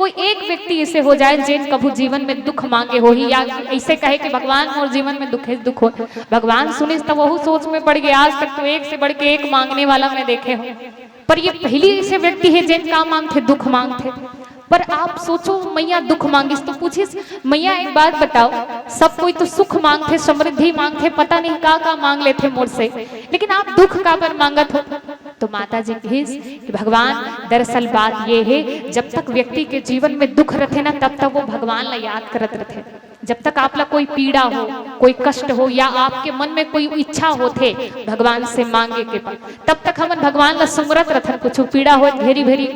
कोई एक व्यक्ति ऐसे हो जाए जेन कभू जीवन में दुख मांगे होही, या ऐसे कहे कि भगवान मोर जीवन में दुखे दुख हो। भगवान सुनिस त वहू सोच में पड़ गए, आज तक तो एक से बढ़ के एक मांगने वाला मैं देखे हूँ, पर ये पहली ऐसे व्यक्ति है जेन का मांगथे, दुख मांगथे। पर आप सोचो, मैया दुख मांगिस तो पूछिस, मैया एक बात बताओ, सब कोई तो सुख मांगथे, समृद्धि मांगथे, पता नहीं का का मांग लेथे मोर से, लेकिन आप दुख काबर मांगत हो? तो माता जी कहिस कि भगवान, दरअसल बात ये है, जब तक व्यक्ति के जीवन में दुख रथे ना, तब तक वो भगवान ला याद करत रथे। जब तक आप ला कोई पीड़ा हो, कोई कष्ट हो, या आपके मन में कोई इच्छा होथे भगवान से मांगे के, तब तक हमन भगवान ला सुमरत रथन। कुछ पीड़ा हो, घेरी भेरी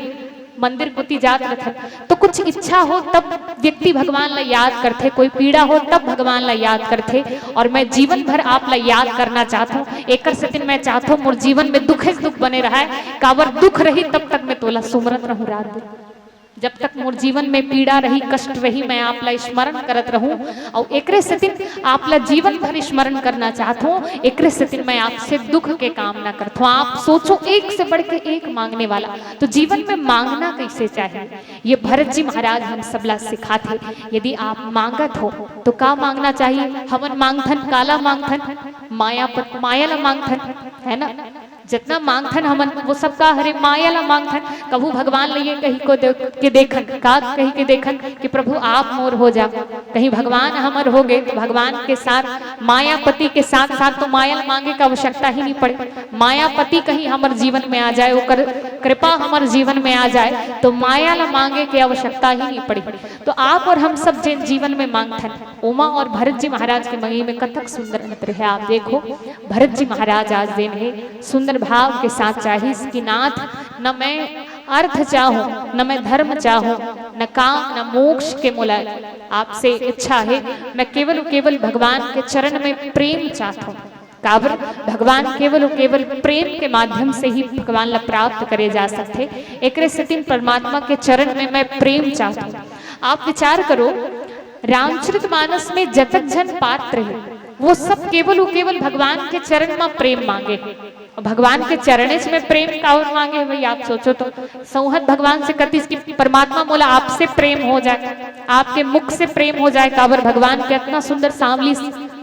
मंदिर कोती जात रथन, तो कुछ इच्छा हो तब व्यक्ति भगवान ला याद करथे, कोई पीड़ा हो तब भगवान ला याद करथे। और मैं जीवन भर आप ला याद करना चाहत हूँ, एकर सेतिन मैं चाहत हूँ मोर जीवन में दुखे से दुख बने रहा है, काबर दुख रही तब तक मैं तोला सुमरत रहूँ रात दिन। जब तक मोर जीवन में पीड़ा रही, कष्ट रही, मैं आप ला स्मरण करत रहूं। और एकरे सेतिन आप ला जीवन भर स्मरण करना चाहत हूं, एकरे सेतिन मैं आपसे दुख के कामना करत हूं। आप सोचो, एक से बढ़ के एक मांगने वाला। तो जीवन में मांगना कैसे चाहिए, ये भरत जी महाराज हम सबला सिखाथे। यदि आप मांगत हो तो का मांगना चाहिए? हमन मांगथन, काला मांगथन? माया प-, माया ला मांगथन, है ना? जितना मांगथन हमन, वो सब का हरे? माया ला मांगथन। कभू भगवान ला ये कही को दे, के देखन, का कही के देखन कि प्रभु आप मोर हो जा। कहीं भगवान हमर हो गए तो भगवान के साथ, मायापति के साथ साथ तो माया ला मांगे का आवश्यकता ही नहीं पड़े। मायापति कहीं हमर जीवन में आ जाए, ओकर कृपा हमर जीवन में आ जाए, तो माया ला मांगे के आवश्यकता ही नहीं पड़ी। तो आप और हम सब जिन जीवन में मांगथन, उमा और भरत जी महाराज की मंगई में कतक सुंदर अंतर है। आप देखो, भरत जी महाराज आज दिन है सुंदर भाव के साथ चाहिस कि नाथ, न मैं अर्थ चाहूं, न मैं धर्म चाहूं, न काम, न मोक्ष के मोला आपसे इच्छा है, मैं केवल, केवल भगवान के चरण में प्रेम चाहता हूं। काबर भगवान केवल, केवल प्रेम के माध्यम से ही भगवान ला प्राप्त करे जा सकथे। एकरे सेतिन परमात्मा के चरण में मैं प्रेम चाहता हूं। आप विचार करो, रामचरित मानस में जतक झन पात्र है, वो सब केवल, केवल भगवान के चरण में प्रेम मांगे। भगवान के चरणेच में प्रेम काबर मांगे हे भाई, आप सोचो तो। संहत भगवान से कतिस कि परमात्मा मोला आपसे प्रेम हो जाए, आपके मुख से प्रेम हो जाए। काबर भगवान के इतना सुंदर सांवली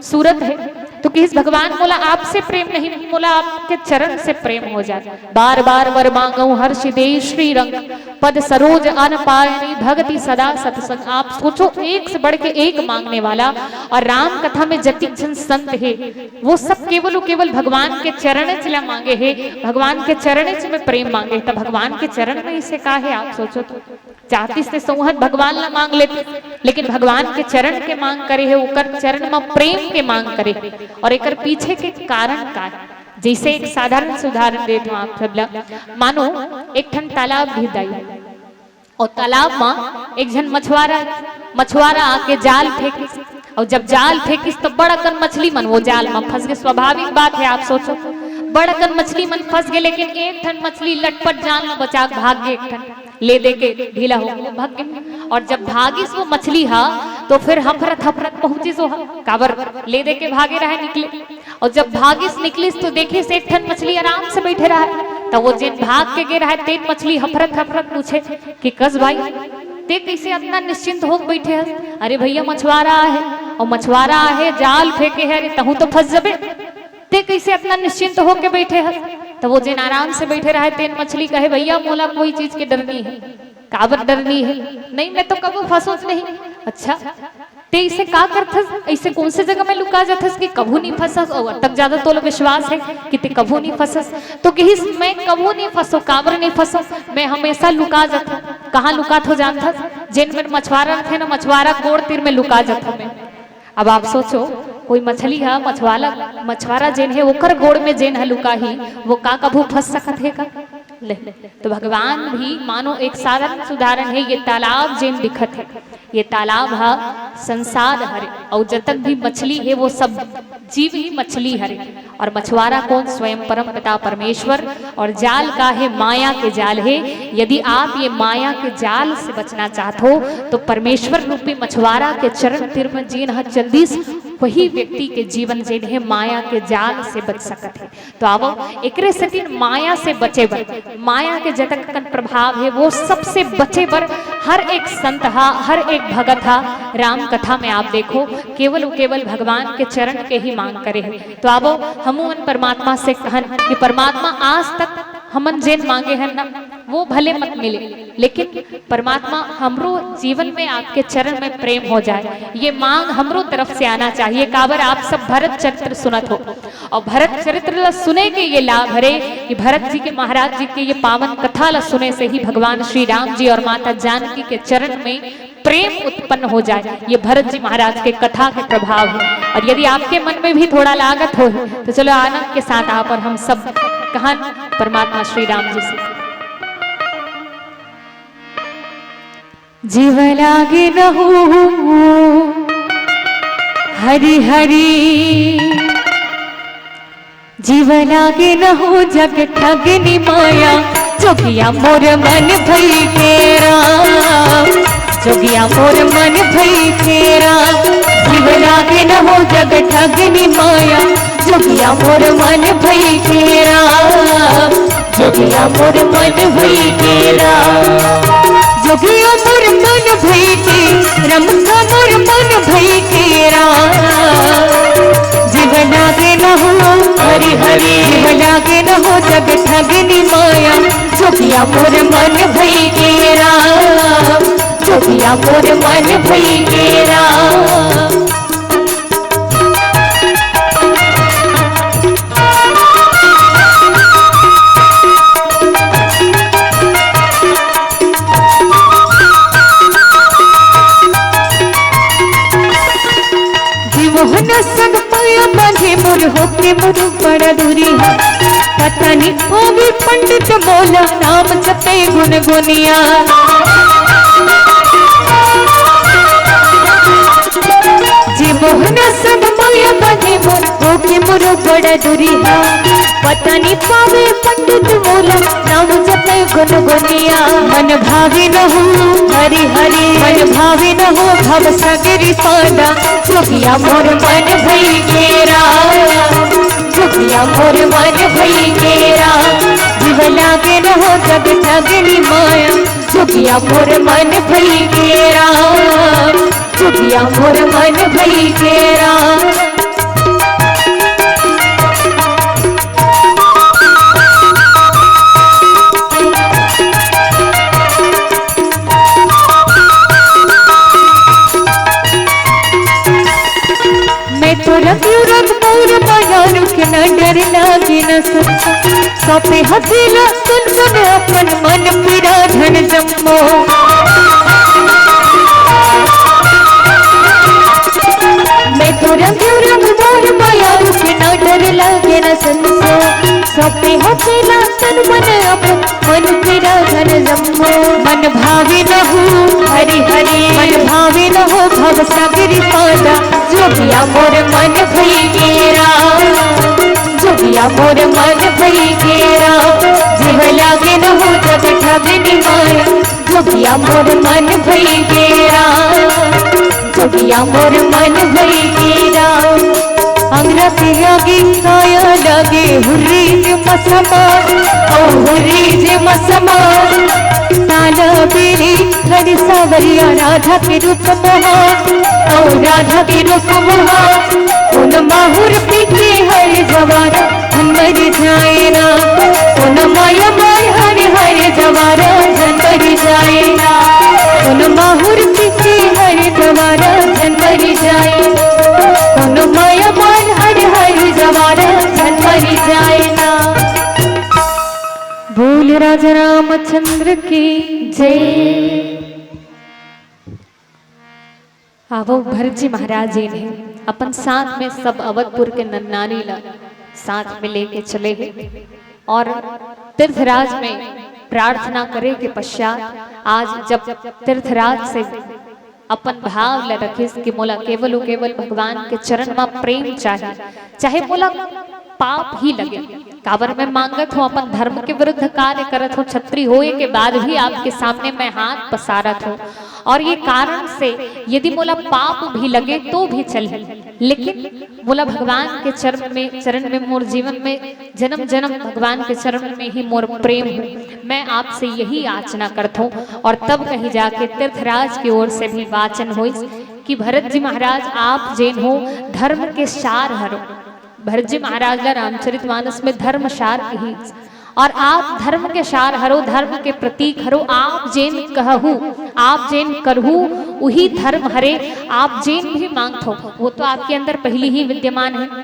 सूरत है, तो किस भगवान मोला आपसे प्रेम नहीं, मोला आपके चरण से प्रेम हो जाए। बार बार वर मांगो हर्ष दे श्री रंग, पद सरोज अन पायनी भगति सदा सत्संग। आप सोचो, एक से बढ़ के एक मांगने वाला। और राम कथा में जतिक झन संत है, वो सब केवल, केवल भगवान के चरणेच ला मांगे हे, भगवान के चरणेच में प्रेम मांगे। तो भगवान के चरण में इसे का है, आप सोचो तो। चाहतिस ते संहत भगवान ला मांग लेते, लेकिन भगवान के चरण के मांग करे हे, ओकर चरण में प्रेम के मांग करे। और एकर पीछे के कारण का है? जैसे एक साधारण से उदाहरण देत हूँ आप सब ला। मानो एक ठन तालाब भी दाई, और तालाब में एक झन मछुआरा, मछुआरा आके जाल फेंकिस, और जब जाल फेंकिस तो बड़ अकन मछली मन वो जाल में फंस गए। स्वाभाविक बात है, आप सोचो, बड़ अकन मछली मन फंस गए, लेकिन एक ठन मछली लटपट जाल में बचा के भाग गए, एक ठन ले दे के ढीला हो गए, भाग गए। और जब भागिस वो मछली हा, तो फिर हफरत हफरत पहुंचिस वो हा, काबर ले दे के भागे रहे, निकले। और जब भागिस निकलिस तो देखिस एक ठन मछली आराम से बैठे रहा है। तब वो जेन भाग के गे रहा है, तेन मछली हफरत हफरत पूछे कि कस भाई, ते कैसे इतना निश्चिंत हो बैठे हस? अरे भैया, मछुआरा आहे, और मछुआरा आहे, जाल फेंके है, अरे तहूं तो फंस जबे, ते कैसे इतना निश्चिंत होके बैठे हस? तो वो जेन आराम से बैठे रहा है, तेन मछली कहे, भैया, मोला कोई चीज के डर नहीं है। काबर डर नहीं है? नहीं, मैं तो कबू फंसूच नहीं। अच्छा, ते इसे का करथस? ऐसे कौन से जगह में लुका जाथस कि कभू नहीं फंसस? और तक ज्यादा तोला विश्वास है कि ते कभू नहीं फंसस। तो कहिस, मैं कभू नहीं फंसो। काबर नहीं फंसो? मैं हमेशा लुका जाथो। कहाँ लुकाथो जानथस? जेन में मछुआरा रथे ना, मछुआरा गोड़ तीर में लुका जाथो मैं। अब आप सोचो, कोई मछली हा, मछुआरा, मछुआरा जेन है, ओकर गोड़ में जेन हा लुका ही, वो का कभू फंस सकत है का? ले, तो भगवान भी मानो एक साधारण सुधारण है, ये तालाब जेन दिखत है, ये तालाब हा संसार हरे, और जतन भी मछली है, वो सब जीव ही मछली हरे। और मछुआरा कौन? स्वयं परम पिता परमेश्वर। और जाल का है? माया के जाल है। यदि आप ये माया के जाल से बचना चाहत हो, तो परमेश्वर रूपी मछुआरा के चरण तीर में जेन हा चल दिस, वही व्यक्ति के जीवन जेन है माया के जाल से बच सकत है। तो आवो, एकरे सेतिन माया से बचे बर, माया के जतक कन प्रभाव है, वो सबसे बचे बर हर एक संत हा, हर एक भगत हा, राम कथा में आप देखो, केवल अउ केवल भगवान के चरण के ही मांग करे हे। तो आवो, हमू मन परमात्मा से कहन कि परमात्मा, आज तक हमन जेन मांगे हन ना, वो भले मत मिले, लेकिन परमात्मा, हमरो जीवन में आपके चरण में प्रेम हो जाए, ये मांग हमरो तरफ से आना चाहिए। काबर आप सब भरत चरित्र सुनत हो, अउ भरत चरित्र ला सुने के ये लाभ हरे कि भरत जी के, महाराज जी के ये पावन कथा ला सुने से ही भगवान श्री राम जी अउ माता जानकी के चरण में प्रेम उत्पन्न हो जाए। ये भरत जी महाराज के कथा के प्रभाव हे। अउ यदि आपके मन में भी थोड़ा लागत हो, तो चलो, आनंद के साथ आप अउ हम सब कहन परमात्मा श्री राम जी से। जीव लागे न हो हरि हरि, जीव लागे न हो जग ठगनी माया, जोगिया मोर मन भई के राम, जोगिया मोर मन भई के राम। जीव लागे न हो जग ठगनी माया, जोगिया मोर मन भई के राम, जोगिया मोर मन भई के राम। जोगिया मोर मन भई के, रमका मोर मन भई के राम। जीव लागे न हो हरि हरि, जीव लागे न हो जग ठगनी माया, जोगिया मोर मन भई के राम, जोगिया मोर मन भई के राम। जी मोहन संग पाया बांधे मोर, होके मोर बड़ा दूरी है। पता नहीं पावे पंडित मोला, नाम जपे गुनगुनिया। जी मोहन संग पाया बांधे मोर, होके मोर बड़ा दूरी है। पता नहीं पावे पंडित मोला, नाम जपे गुनगुनिया। मन भावे न हो हरि हरि, मन भावे न हो भव सागरी पादा। जोगिया मोर मन भई के राम, जोगिया मोर मन भई के राम। जीव लागे न हो जग ठगनी माया, जोगिया मोर मन भई के राम, जोगिया मोर मन भई के राम। मैं तो रंग रंग मोर माया रुख न डर लागे न संशय। सौंपे हथेला सुन सुन अपन मन पीरा धन जम्मो। मैं तो रंग रंग मोर माया रुख न डर लागे न संशय। सौंपे हथेला तन मन अपन मन पीरा धन जम्मो। मन भावे न हो हरि हरि, मन भावे न हो भव सागरी पादा। जोगिया मोर मन भई के राम, जोगिया मोर मन भई के राम। जीव लागे न हो जग ठगनी माया, जोगिया मोर मन भई के राम, जोगिया मोर मन भई के राम। अंगरा के आगे काया लागे हुर्री जे मसमा, ओ हुर्री जे मसमा। ताला बेरी खड़ी सावरिया राधा के रूप मोहा, ओ राधा के रूप मोहा। उन माहुर पी के हर जवारा धन मर जाए ना। उन माया मार हर हर जवारा धन मर जाए ना। उन माहुर पी के हर जवारा धन मर जाए। उन माया मार हर हर जवारा धन मर जाए ना। बोल राजा रामचंद्र की जय। आवो भरत जी महाराज जी ने अपन साथ में सब अवधपुर के नन्नानी ला साथ में लेके चले हे और तीर्थराज में प्रार्थना करे के पश्चात आज जब तीर्थराज से अपन भाव ला रखिस कि मोला केवल अउ केवल भगवान के चरण म प्रेम चाही, चाहे मोला पाप ही लगे, काबर मैं मांगत हूँ, अपन धर्म के विरुद्ध कार्य करत हूँ, छत्री होए के बाद भी आपके सामने मैं हाथ पसारत हूँ। और ये कारण से यदि मोला पाप भी लगे तो भी चलही, लेकिन मोला भगवान के चरण में, चरण में मोर जीवन में जन्म जन्म भगवान के चरण में ही मोर प्रेम हो। मैं आपसे यही याचना करत हूँ। और तब कहीं जाके तीर्थराज की ओर से भी वाचन होइस कि भरत जी महाराज, आप जेन हो, धर्म के सार हरो। भरत जी महाराज ला रामचरितमानस में धर्म सार कही, और आप धर्म के सार हरो, धर्म के प्रतीक हरो। आप जेन कहू, आप जेन करहू, उही धर्म हरे। आप जेन भी मांगत हो, वो तो आपके अंदर पहली ही विद्यमान है।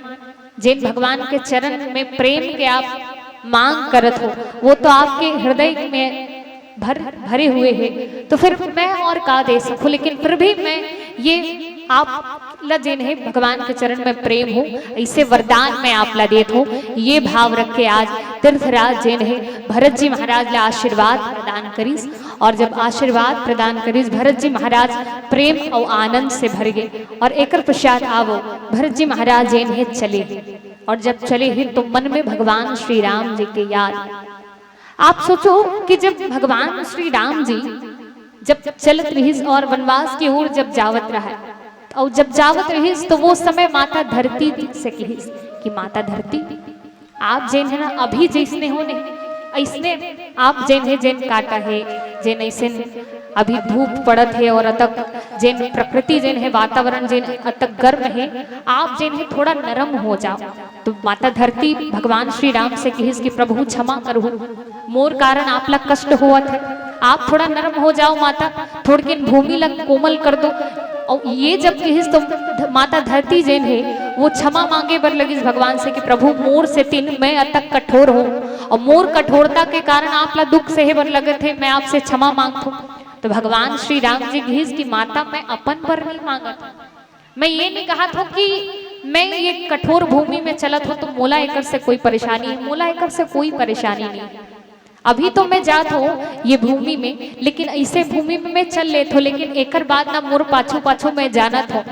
जेन भगवान के चरण में प्रेम के आप मांग करत हो, वो तो आपके हृदय में भर भरे हुए है। तो फिर मैं और का दे सकूं, लेकिन फिर भी मैं ये आप ला जेन है भगवान के चरण में प्रेम हो, ऐसे वरदान मैं आप ला देत हूँ। ये भाव रख के आज तीर्थराज जेन है भरत जी महाराज ला आशीर्वाद प्रदान करिस। और जब आशीर्वाद प्रदान करिस, भरत जी महाराज प्रेम और आनंद से भर गए। और एकर पश्चात आवो, भरत जी महाराज जेन है चले, और जब चले ही तो मन में भगवान श्री राम जी के याद। आप सोचो कि जब भगवान श्री राम जी जब चलत रहिस और वनवास की ओर जब जावत रहा, और जब जावत रहिस तो वो समय माता धरती से कहिस कि माता धरती, आप जेन है ना, अभी जैसने हो नहीं, ऐसने आप जेन है, जेन काटा है, जेन ऐसे अभी धूप पड़त है और अतक जेन प्रकृति जेन है, वातावरण जेन अतक गर्म है, आप जेन है थोड़ा नरम हो जाओ। तो माता धरती भगवान श्री राम से कहिस कि प्रभु क्षमा करहु, मोर कारण आप ला कष्ट होवत है, आप थोड़ा नरम हो जाओ माता, थोड़किन भूमि ला कोमल कर दो। और ये जब कहिस तो ध-, माता धरती जेन है वो क्षमा मांगे बर लगिस भगवान से कि प्रभु मोर सेती मैं अतक कठोर हूँ और मोर कठोरता के कारण आप ला दुख सहे बर लगत है, मैं आपसे क्षमा मांगत हूँ। तो भगवान श्री राम जी कहिस कि माता, मैं अपन बर नहीं मांगत हूँ, मैं ये नहीं कहत हूँ कि मैं ये कठोर भूमि में चलत हूँ तो मोला एकर से कोई परेशानी है, मोला एकर से कोई परेशानी नहीं। अभी तो मैं जात हूँ ये भूमि में, लेकिन ऐसे भूमि में मैं चल लेत हूँ, लेकिन एकर बाद ना मोर पाछू पाछू मैं जानत हूँ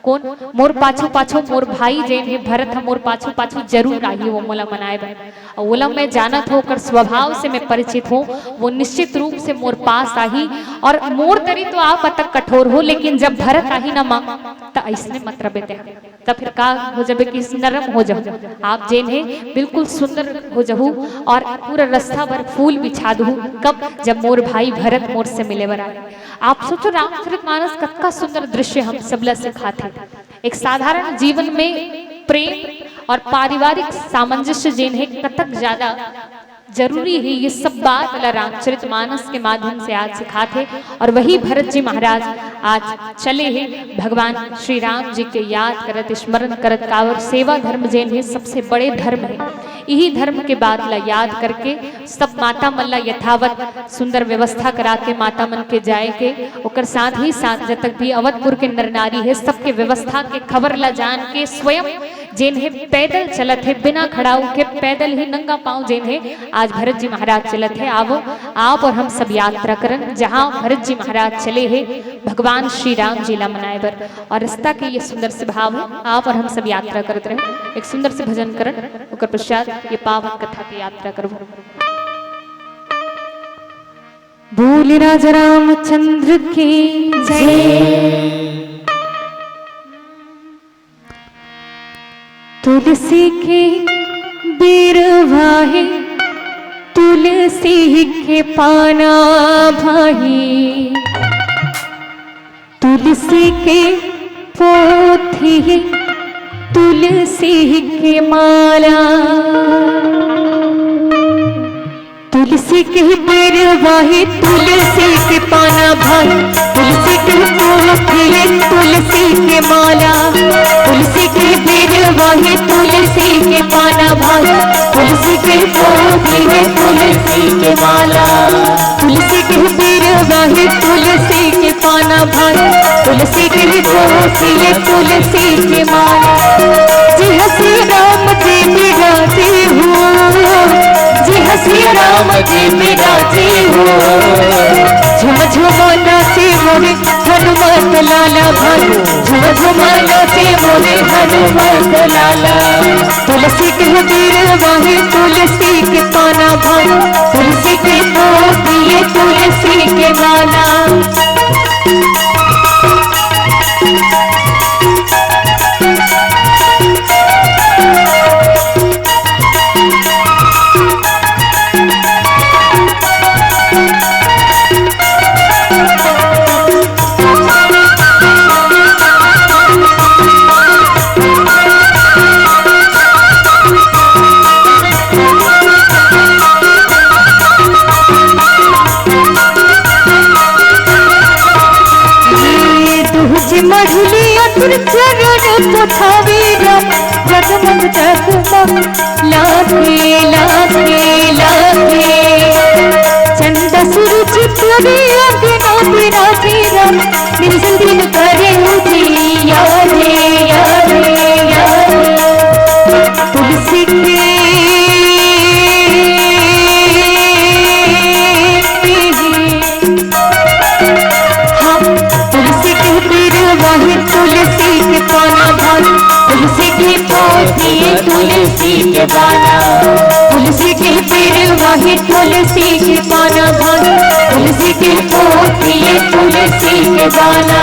कौन, मोर पाछू पाछू मोर भाई जेन है भरत ह, मोर पाछू पाछू जरूर आही वो मोला मनाए बर। और ओला मैं जानत हूँ, ओकर स्वभाव से मैं परिचित हूँ, वो निश्चित रूप से मोर पास आही। और मोर तरी तो आप अतक कठोर हो, लेकिन जब भरत आही ना माँ, त ऐसने मत रबे ते, त फिर का हो जाबे कि नरम हो जाहू। आप जेन है बिल्कुल सुंदर हो जाहू और पूरा रास्ता भर फूल बिछा दहू। कब? जब मोर भाई भरत मोर से मिले बर आए। आप सोचो रामचरित मानस कतका सुंदर दृश्य हम सबला सिखाथे। एक साधारण जीवन में प्रेम और पारिवारिक सामंजस्य जेन है कतक ज्यादा जरूरी है, ये सब बात ला रामचरित मानस के माध्यम से आज सिखाथे। और वही भरत जी महाराज आज चले हैं भगवान श्री राम जी के याद करत, स्मरण करत, काबर सेवा धर्म जेन है सबसे बड़े धर्म है। यही धर्म के बात ला याद करके सब माता मन ला यथावत सुंदर व्यवस्था करा के माता मन के जाए के, ओकर साथ ही साथ जब तक भी अवधपुर के नर नारी है सबके व्यवस्था के खबर ला जान के स्वयं जेन हे पैदल चलत हे, बिना खड़ाऊ के पैदल ही नंगा पांव जेन हे आज भरत जी महाराज चलत हे। आवो, आप और हम सब यात्रा करन, जहां भरत जी महाराज चले हे भगवान श्री राम जी ला मनाए बर। और रास्ता के ये सुंदर से भाव हे, आप और हम सब यात्रा करत रहे, एक सुंदर से भजन करन, ओकर पश्चात ये पावन कथा के यात्रा करबो। बोल राजा रामचंद्र की जय। तुलसी के बिरवा हे, तुलसी के पाना भाई, तुलसी के पोथी हे, तुलसी के माला। तुलसी के बिरवा हे, तुलसी के पाना भाई, तुलसी के पोथी हे, तुलसी के माला। तुलसी के बिरवा हे, तुलसी के पाना भाई, तुलसी के पोथी हे, तुलसी के माला। तुलसी के बिरवा हे, तुलसी के पाना भाई, तुलसी के पोथी हे, तुलसी के माला। जी हसी राम जी मेरा जी हो, जी हसी राम जी मेरा जी हो। झुम झुम नाचे मोरे हनुमत लाला भानु, झुम झुम नाचे मोरे हनुमत लाला। तुलसी के पीर वाहे तुलसी के पाना भानु, तुलसी के पोती ये तुलसी के माला। तुझे मढ़ुलिया तुर चरण पठावे राम, जगमग जगमग लागे, लागे, लागे। चंदा सूरज तोरे अंगना पे राजे राम, दिन दिन करे उजियारे, यारे, यारे। तुलसी के हाँ, तुलसी के पीर वाहे तुलसी के पाना भानु, तुलसी के पोती ये तुलसी के बाला। तुलसी के पीर वाहे तुलसी के पाना भानु, तुलसी के पोती ये तुलसी के बाला।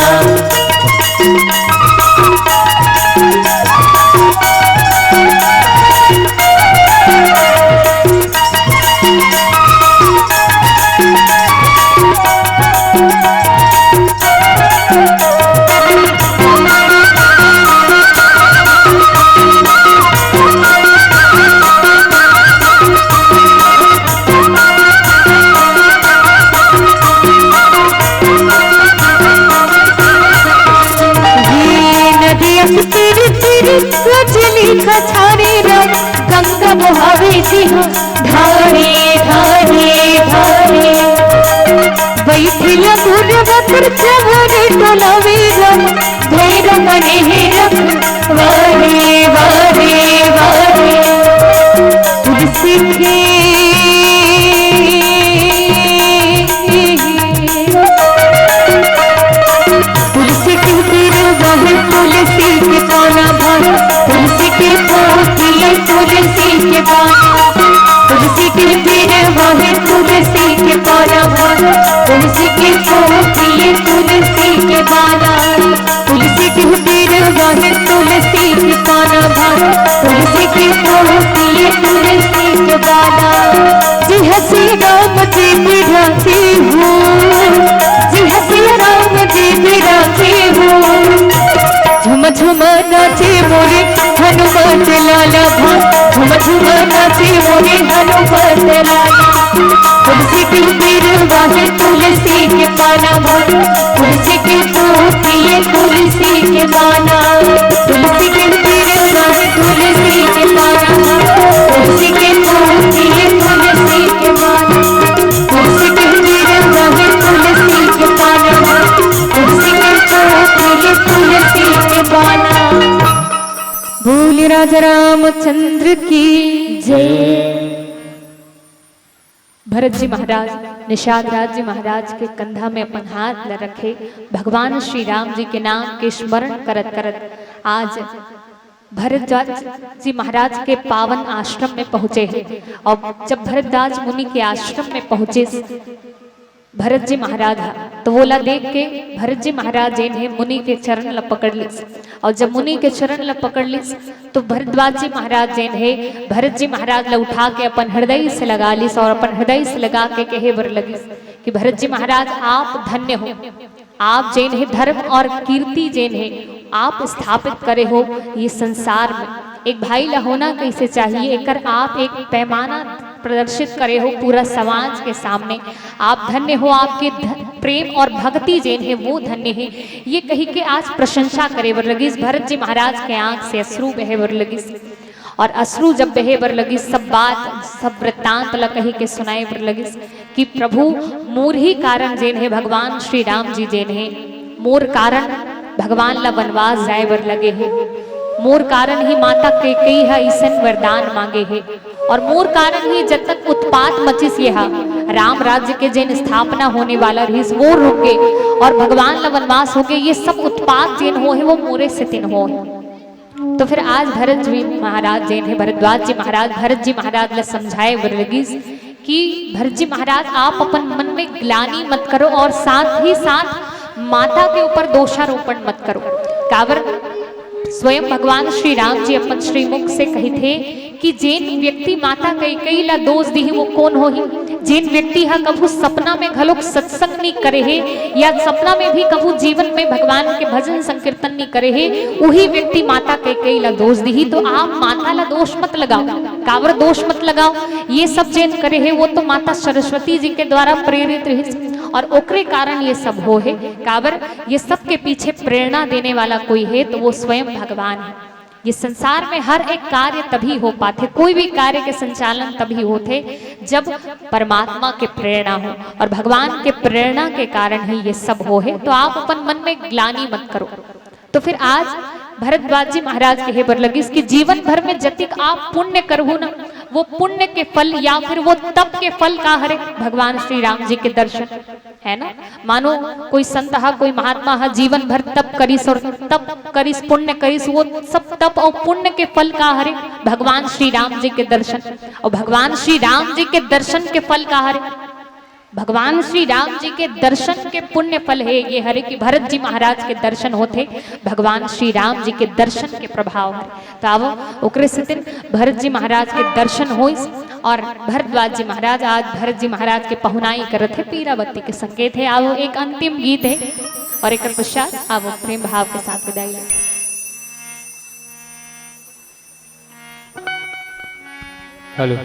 ये नदिया के तीर तीर कजली कछारे राम, गंगा बहावे जी हो धारे, धारे, धारे। बैठिल गुर बकर चवर टोलावे राम, भैरव मने हे रख वारे, वारे, वारे। तुलसी के तुलसी के पीर वाहे तुलसी के पाना भानु, तुलसी के पोती ये तुलसी के बाला। तुलसी के पीर वाहे तुलसी के पाना भानु, तुलसी के पोती ये तुलसी के बाला। तुलसी के पीर वाहे तुलसी के पाना भानु, तुलसी के पोती ये तुलसी के बाला। जी हसी राम जी बिराजे हो, जी हसी राम जी बिराजे हो। झुम झुम नाचे मोरे हनुमत लाला भानु, झुम झुम नाचे मोरे हनुमत लाला। तुलसी के पीर वाहे तुलसी के पाना भानु, तुलसी के पोती ये तुलसी के बाला। तुलसी के पीर वाहे तुलसी के पाना भानु, तुलसी के पोती ये तुलसी के बाला। तुलसी के पीर वाहे तुलसी के पाना भानु, तुलसी के पोती ये तुलसी के बाला। बोल राजा रामचंद्र की जय। भरत जी महाराज निषाद राज जी महाराज के कंधा में अपन हाथ ल रखे, भगवान श्री राम जी के नाम के स्मरण करत करत आज भरद्वाज जी महाराज के पावन आश्रम में पहुंचे हैं। और जब भरद्वाज मुनि के आश्रम में पहुंचे भरत जी महाराज ह, तो वोला देख के भरत जी महाराज जेन हे मुनि के चरण ल पकड़ लिस। और जब मुनि के चरण ल पकड़ लिस, तो भरद्वाज जी महाराज जेन हे भरत जी महाराज ल उठा के अपन हृदय से लगा लिस और अपन हृदय से लगा के कहे बर लगिस कि भरत जी महाराज, आप धन्य हो, आप जेन हे धर्म और कीर्ति जेन हे आप स्थापित करे हो ये संसार में। एक भाई ला होना कैसे चाहिए, एकर आप एक पैमाना प्रदर्शित करे हो पूरा समाज के सामने। आप धन्य हो, आपके ध-, प्रेम और भक्ति जेन हे वो धन्य हे। ये कही के आज प्रशंसा करे बर लगिस, भरत जी महाराज के आंख से अश्रु बहे बर लगिस। और अश्रु जब बहे बर लगिस, सब बात, सब वृत्तांत ला कही के सुनाए बर लगिस कि प्रभु, मोर ही कारण जेन हे भगवान श्री राम जी जेन हे, मोर कारण भगवान ला वनवास जाए बर लगे हे, मोर कारण ही माता कैकेयी ह अइसन वरदान मांगे हे, और मोर कारण ही जब तक उत्पात मचिस ये हा, राम राज्य के जेन स्थापना होने वाला रहिस, वो रुक गे और भगवान ला वनवास हो गे। ये सब उत्पात जेन होहे, वो मोरे सेतिन होहे। तो फिर आज भरत जी महाराज जेन हे, भरद्वाज जी महाराज, भरत जी महाराज ला समझाए बर लगिस कि भरत जी महाराज, आप अपन मन में ग्लानि मत करो और साथ ही साथ माता के ऊपर दोषारोपण मत करो। काबर? स्वयं भगवान श्री राम जी अपन श्रीमुख से कहिथे कि जेन व्यक्ति माता कैकेयी ला दोष दिही, वो कोन होही? जेन व्यक्ति हा कभू सपना में घलोक सत्संग नी करे हे या सपना में भी कभू जीवन में भगवान के भजन संकीर्तन नी करे हे, उही व्यक्ति माता कैकेयी ला दोष दिही। तो आप माता ला दोष मत लगाओ। काबर दोष मत लगाओ? ये सब जेन करे हे, वो तो माता सरस्वती जी के द्वारा प्रेरित रहिस और ओकरे कारण ये सब होहे। काबर? ये सब के पीछे प्रेरणा देने वाला कोई हे, तो वो स्वयं भगवान हे। ये संसार में हर एक कार्य तभी हो पाथे, कोई भी कार्य के संचालन तभी होथे, जब परमात्मा के प्रेरणा हो, और भगवान के प्रेरणा के कारण ही ये सब होहे। तो आप अपन मन में ग्लानि मत करो। तो फिर आज भरद्वाज जी महाराज कहे बर लगिस कि जीवन भर में जतिक आप पुण्य करहू ना, वो पुण्य के फल या फिर वो तप के फल का हरे? भगवान श्री राम जी के दर्शन, है ना? मानो कोई संत हा, कोई महात्मा हा, जीवन भर तप करिस और तप करिस, पुण्य करिस, वो सब तप और पुण्य के फल का हरे? भगवान श्री राम जी के दर्शन। और भगवान श्री राम जी के दर्शन के फल का हरे? भगवान श्री राम जी के दर्शन के पुण्य फल हे ये हरे कि भरत जी महाराज के दर्शन होथे, भगवान श्री राम जी के दर्शन के प्रभाव हरे। तो आवो, ओकरे सेतिन भरत जी महाराज के दर्शन होइस और भरद्वाज जी महाराज, आज भरत जी महाराज के पहुनाई करत हे, पीरावती के संकेत हे। आवो, एक अंतिम गीत हे और एक पश्चात आवो प्रेम भाव के साथ विदाई ले। Hello.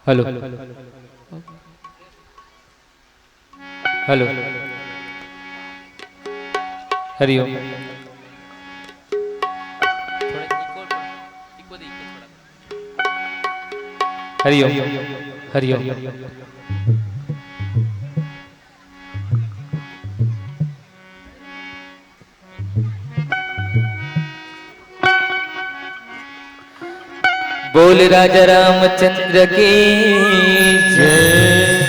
Hello. Hello. Hariom. Hariom. Hariom. बोल राजा रामचंद्र की जय।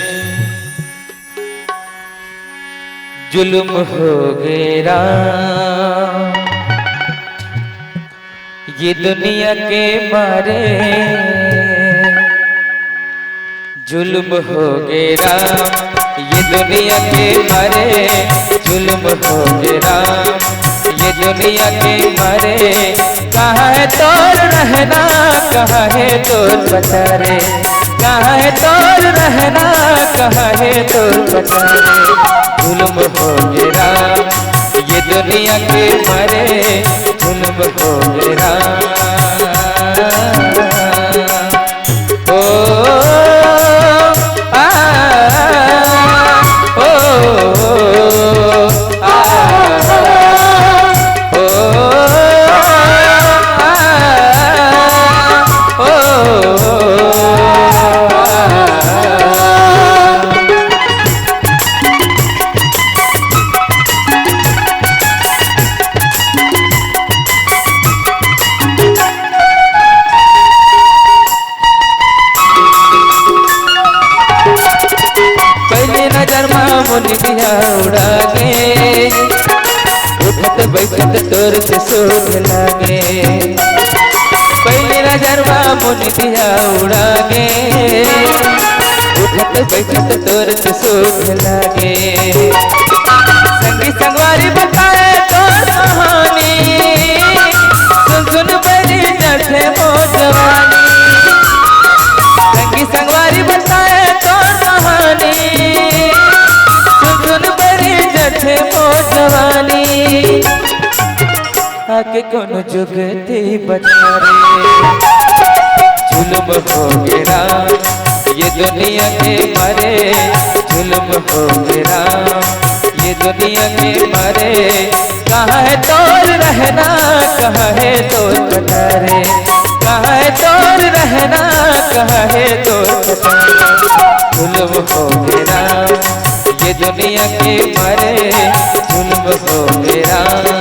जुल्म हो गए राम ये दुनिया के मारे, जुल्म हो गए राम ये दुनिया के मारे, जुल्म हो गए राम ये दुनिया के मारे। कहाँ है तोर रहना, कहाँ है तोर बता रे, कहाँ है तोर रहना, कहाँ है तोर बता रे। जुल्म हो गए राम ये दुनिया के मारे, जुल्म हो गए राम। ओ, आ, ओ, आ, ओ, आ, ओ, आ। पहली नजर मा मोर निंदिया उड़ा गे, उठत बैठत तोर के सोच लागे। पहली नजर मा मोर निंदिया उड़ा गे, उठत बैठत तोर के सोच लागे। संगी संगवारी बताए तोर कहानी, सुन सुन बरी जथे मोर जवानी। संगी संगवारी बताए तोर कहानी, सुन सुन बरी जथे मोर जवानी। आके कोनो जुगती बता रे। जुल्म हो गए राम ये दुनिया के मारे, जुल्म हो गए राम ये दुनिया के मारे। कहाँ है तोर रहना, कहाँ है तोर बता रे, कहाँ है तोर रहना, कहाँ है तोर बता रे। जुल्म हो गए राम ये दुनिया के मारे, जुल्म हो गए राम।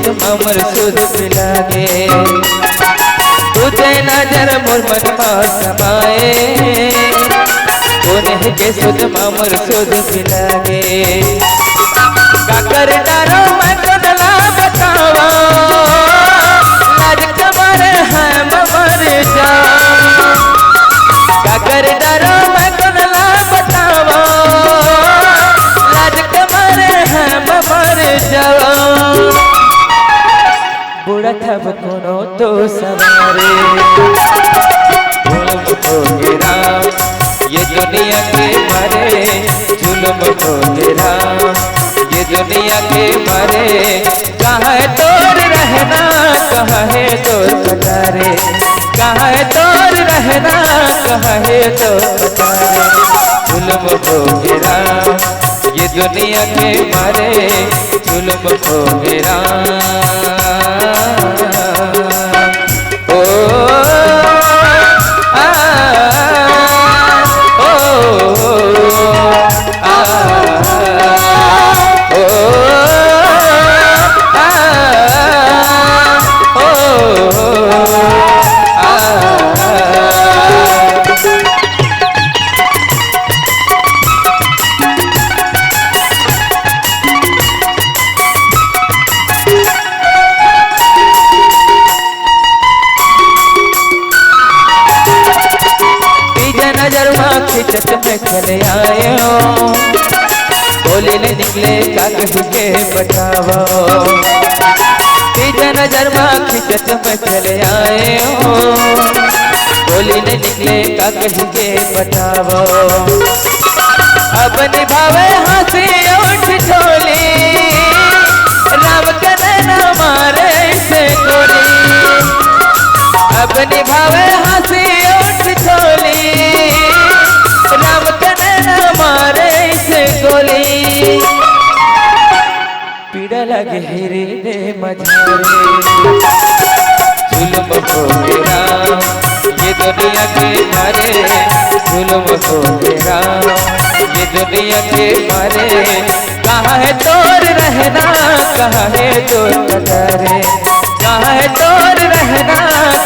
मा मोर सुध मिलागे। तुझे नजर मोर मन मा समाए, कोन हे के सुध मा मोर सुध मिलागे। काकर डरो मैं कोन ला बतावा, लाज के मारे है मैं मर जावा। काकर डरो मैं कोन ला बतावा, लाज के मारे है मैं मर जावा। बुढ़त हब कोनो तो सवारे। जुलम होगे राम, ये दुनिया के मारे, जुलम होगे राम, ये दुनिया के मारे। कहाँ हे तोर रहना, कहाँ हे तोर पतारे, कहाँ हे तोर रहना, कहाँ हे तोर पतारे। जुलम होगे राम, ये दुनिया के मारे, जुलम होगे राम। ओ, आ, ओ, आ, ओ, आ, ओ, आ। तीजा नजर मा खिंचत मैं चले आयो, बोली नहीं निकले का कहि के बतावो। तीजा नजर मा खिंचत मैं चले आयो, बोली नहीं निकले का कहि के बतावो। अब निभावे हाँसी अउ ठिठोली, राम के नैना मारे से गोली। अब निभावे हाँसी अउ ठिठोली, राम के नैना मारे से गोली। पीड़ा लगे हृदय मझारे। जुलम होगे राम, ये दुनिया के मारे। जुलम होगे राम, ये दुनिया के मारे। कहाँ हे तोर रहना, कहाँ हे तोर पतारे, कहाँ हे तोर रहना,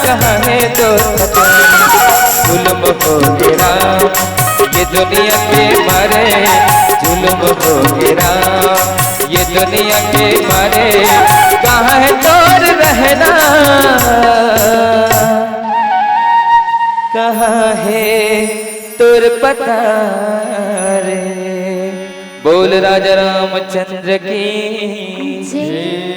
कहाँ हे तोर पतारे। जुलम होगे राम, ये दुनिया के मारे। जुलम होगे राम, ये दुनिया के मारे। कहाँ हे तोर रहना, कहाँ हे तोर पतारे। बोल राजा रामचंद्र की जय।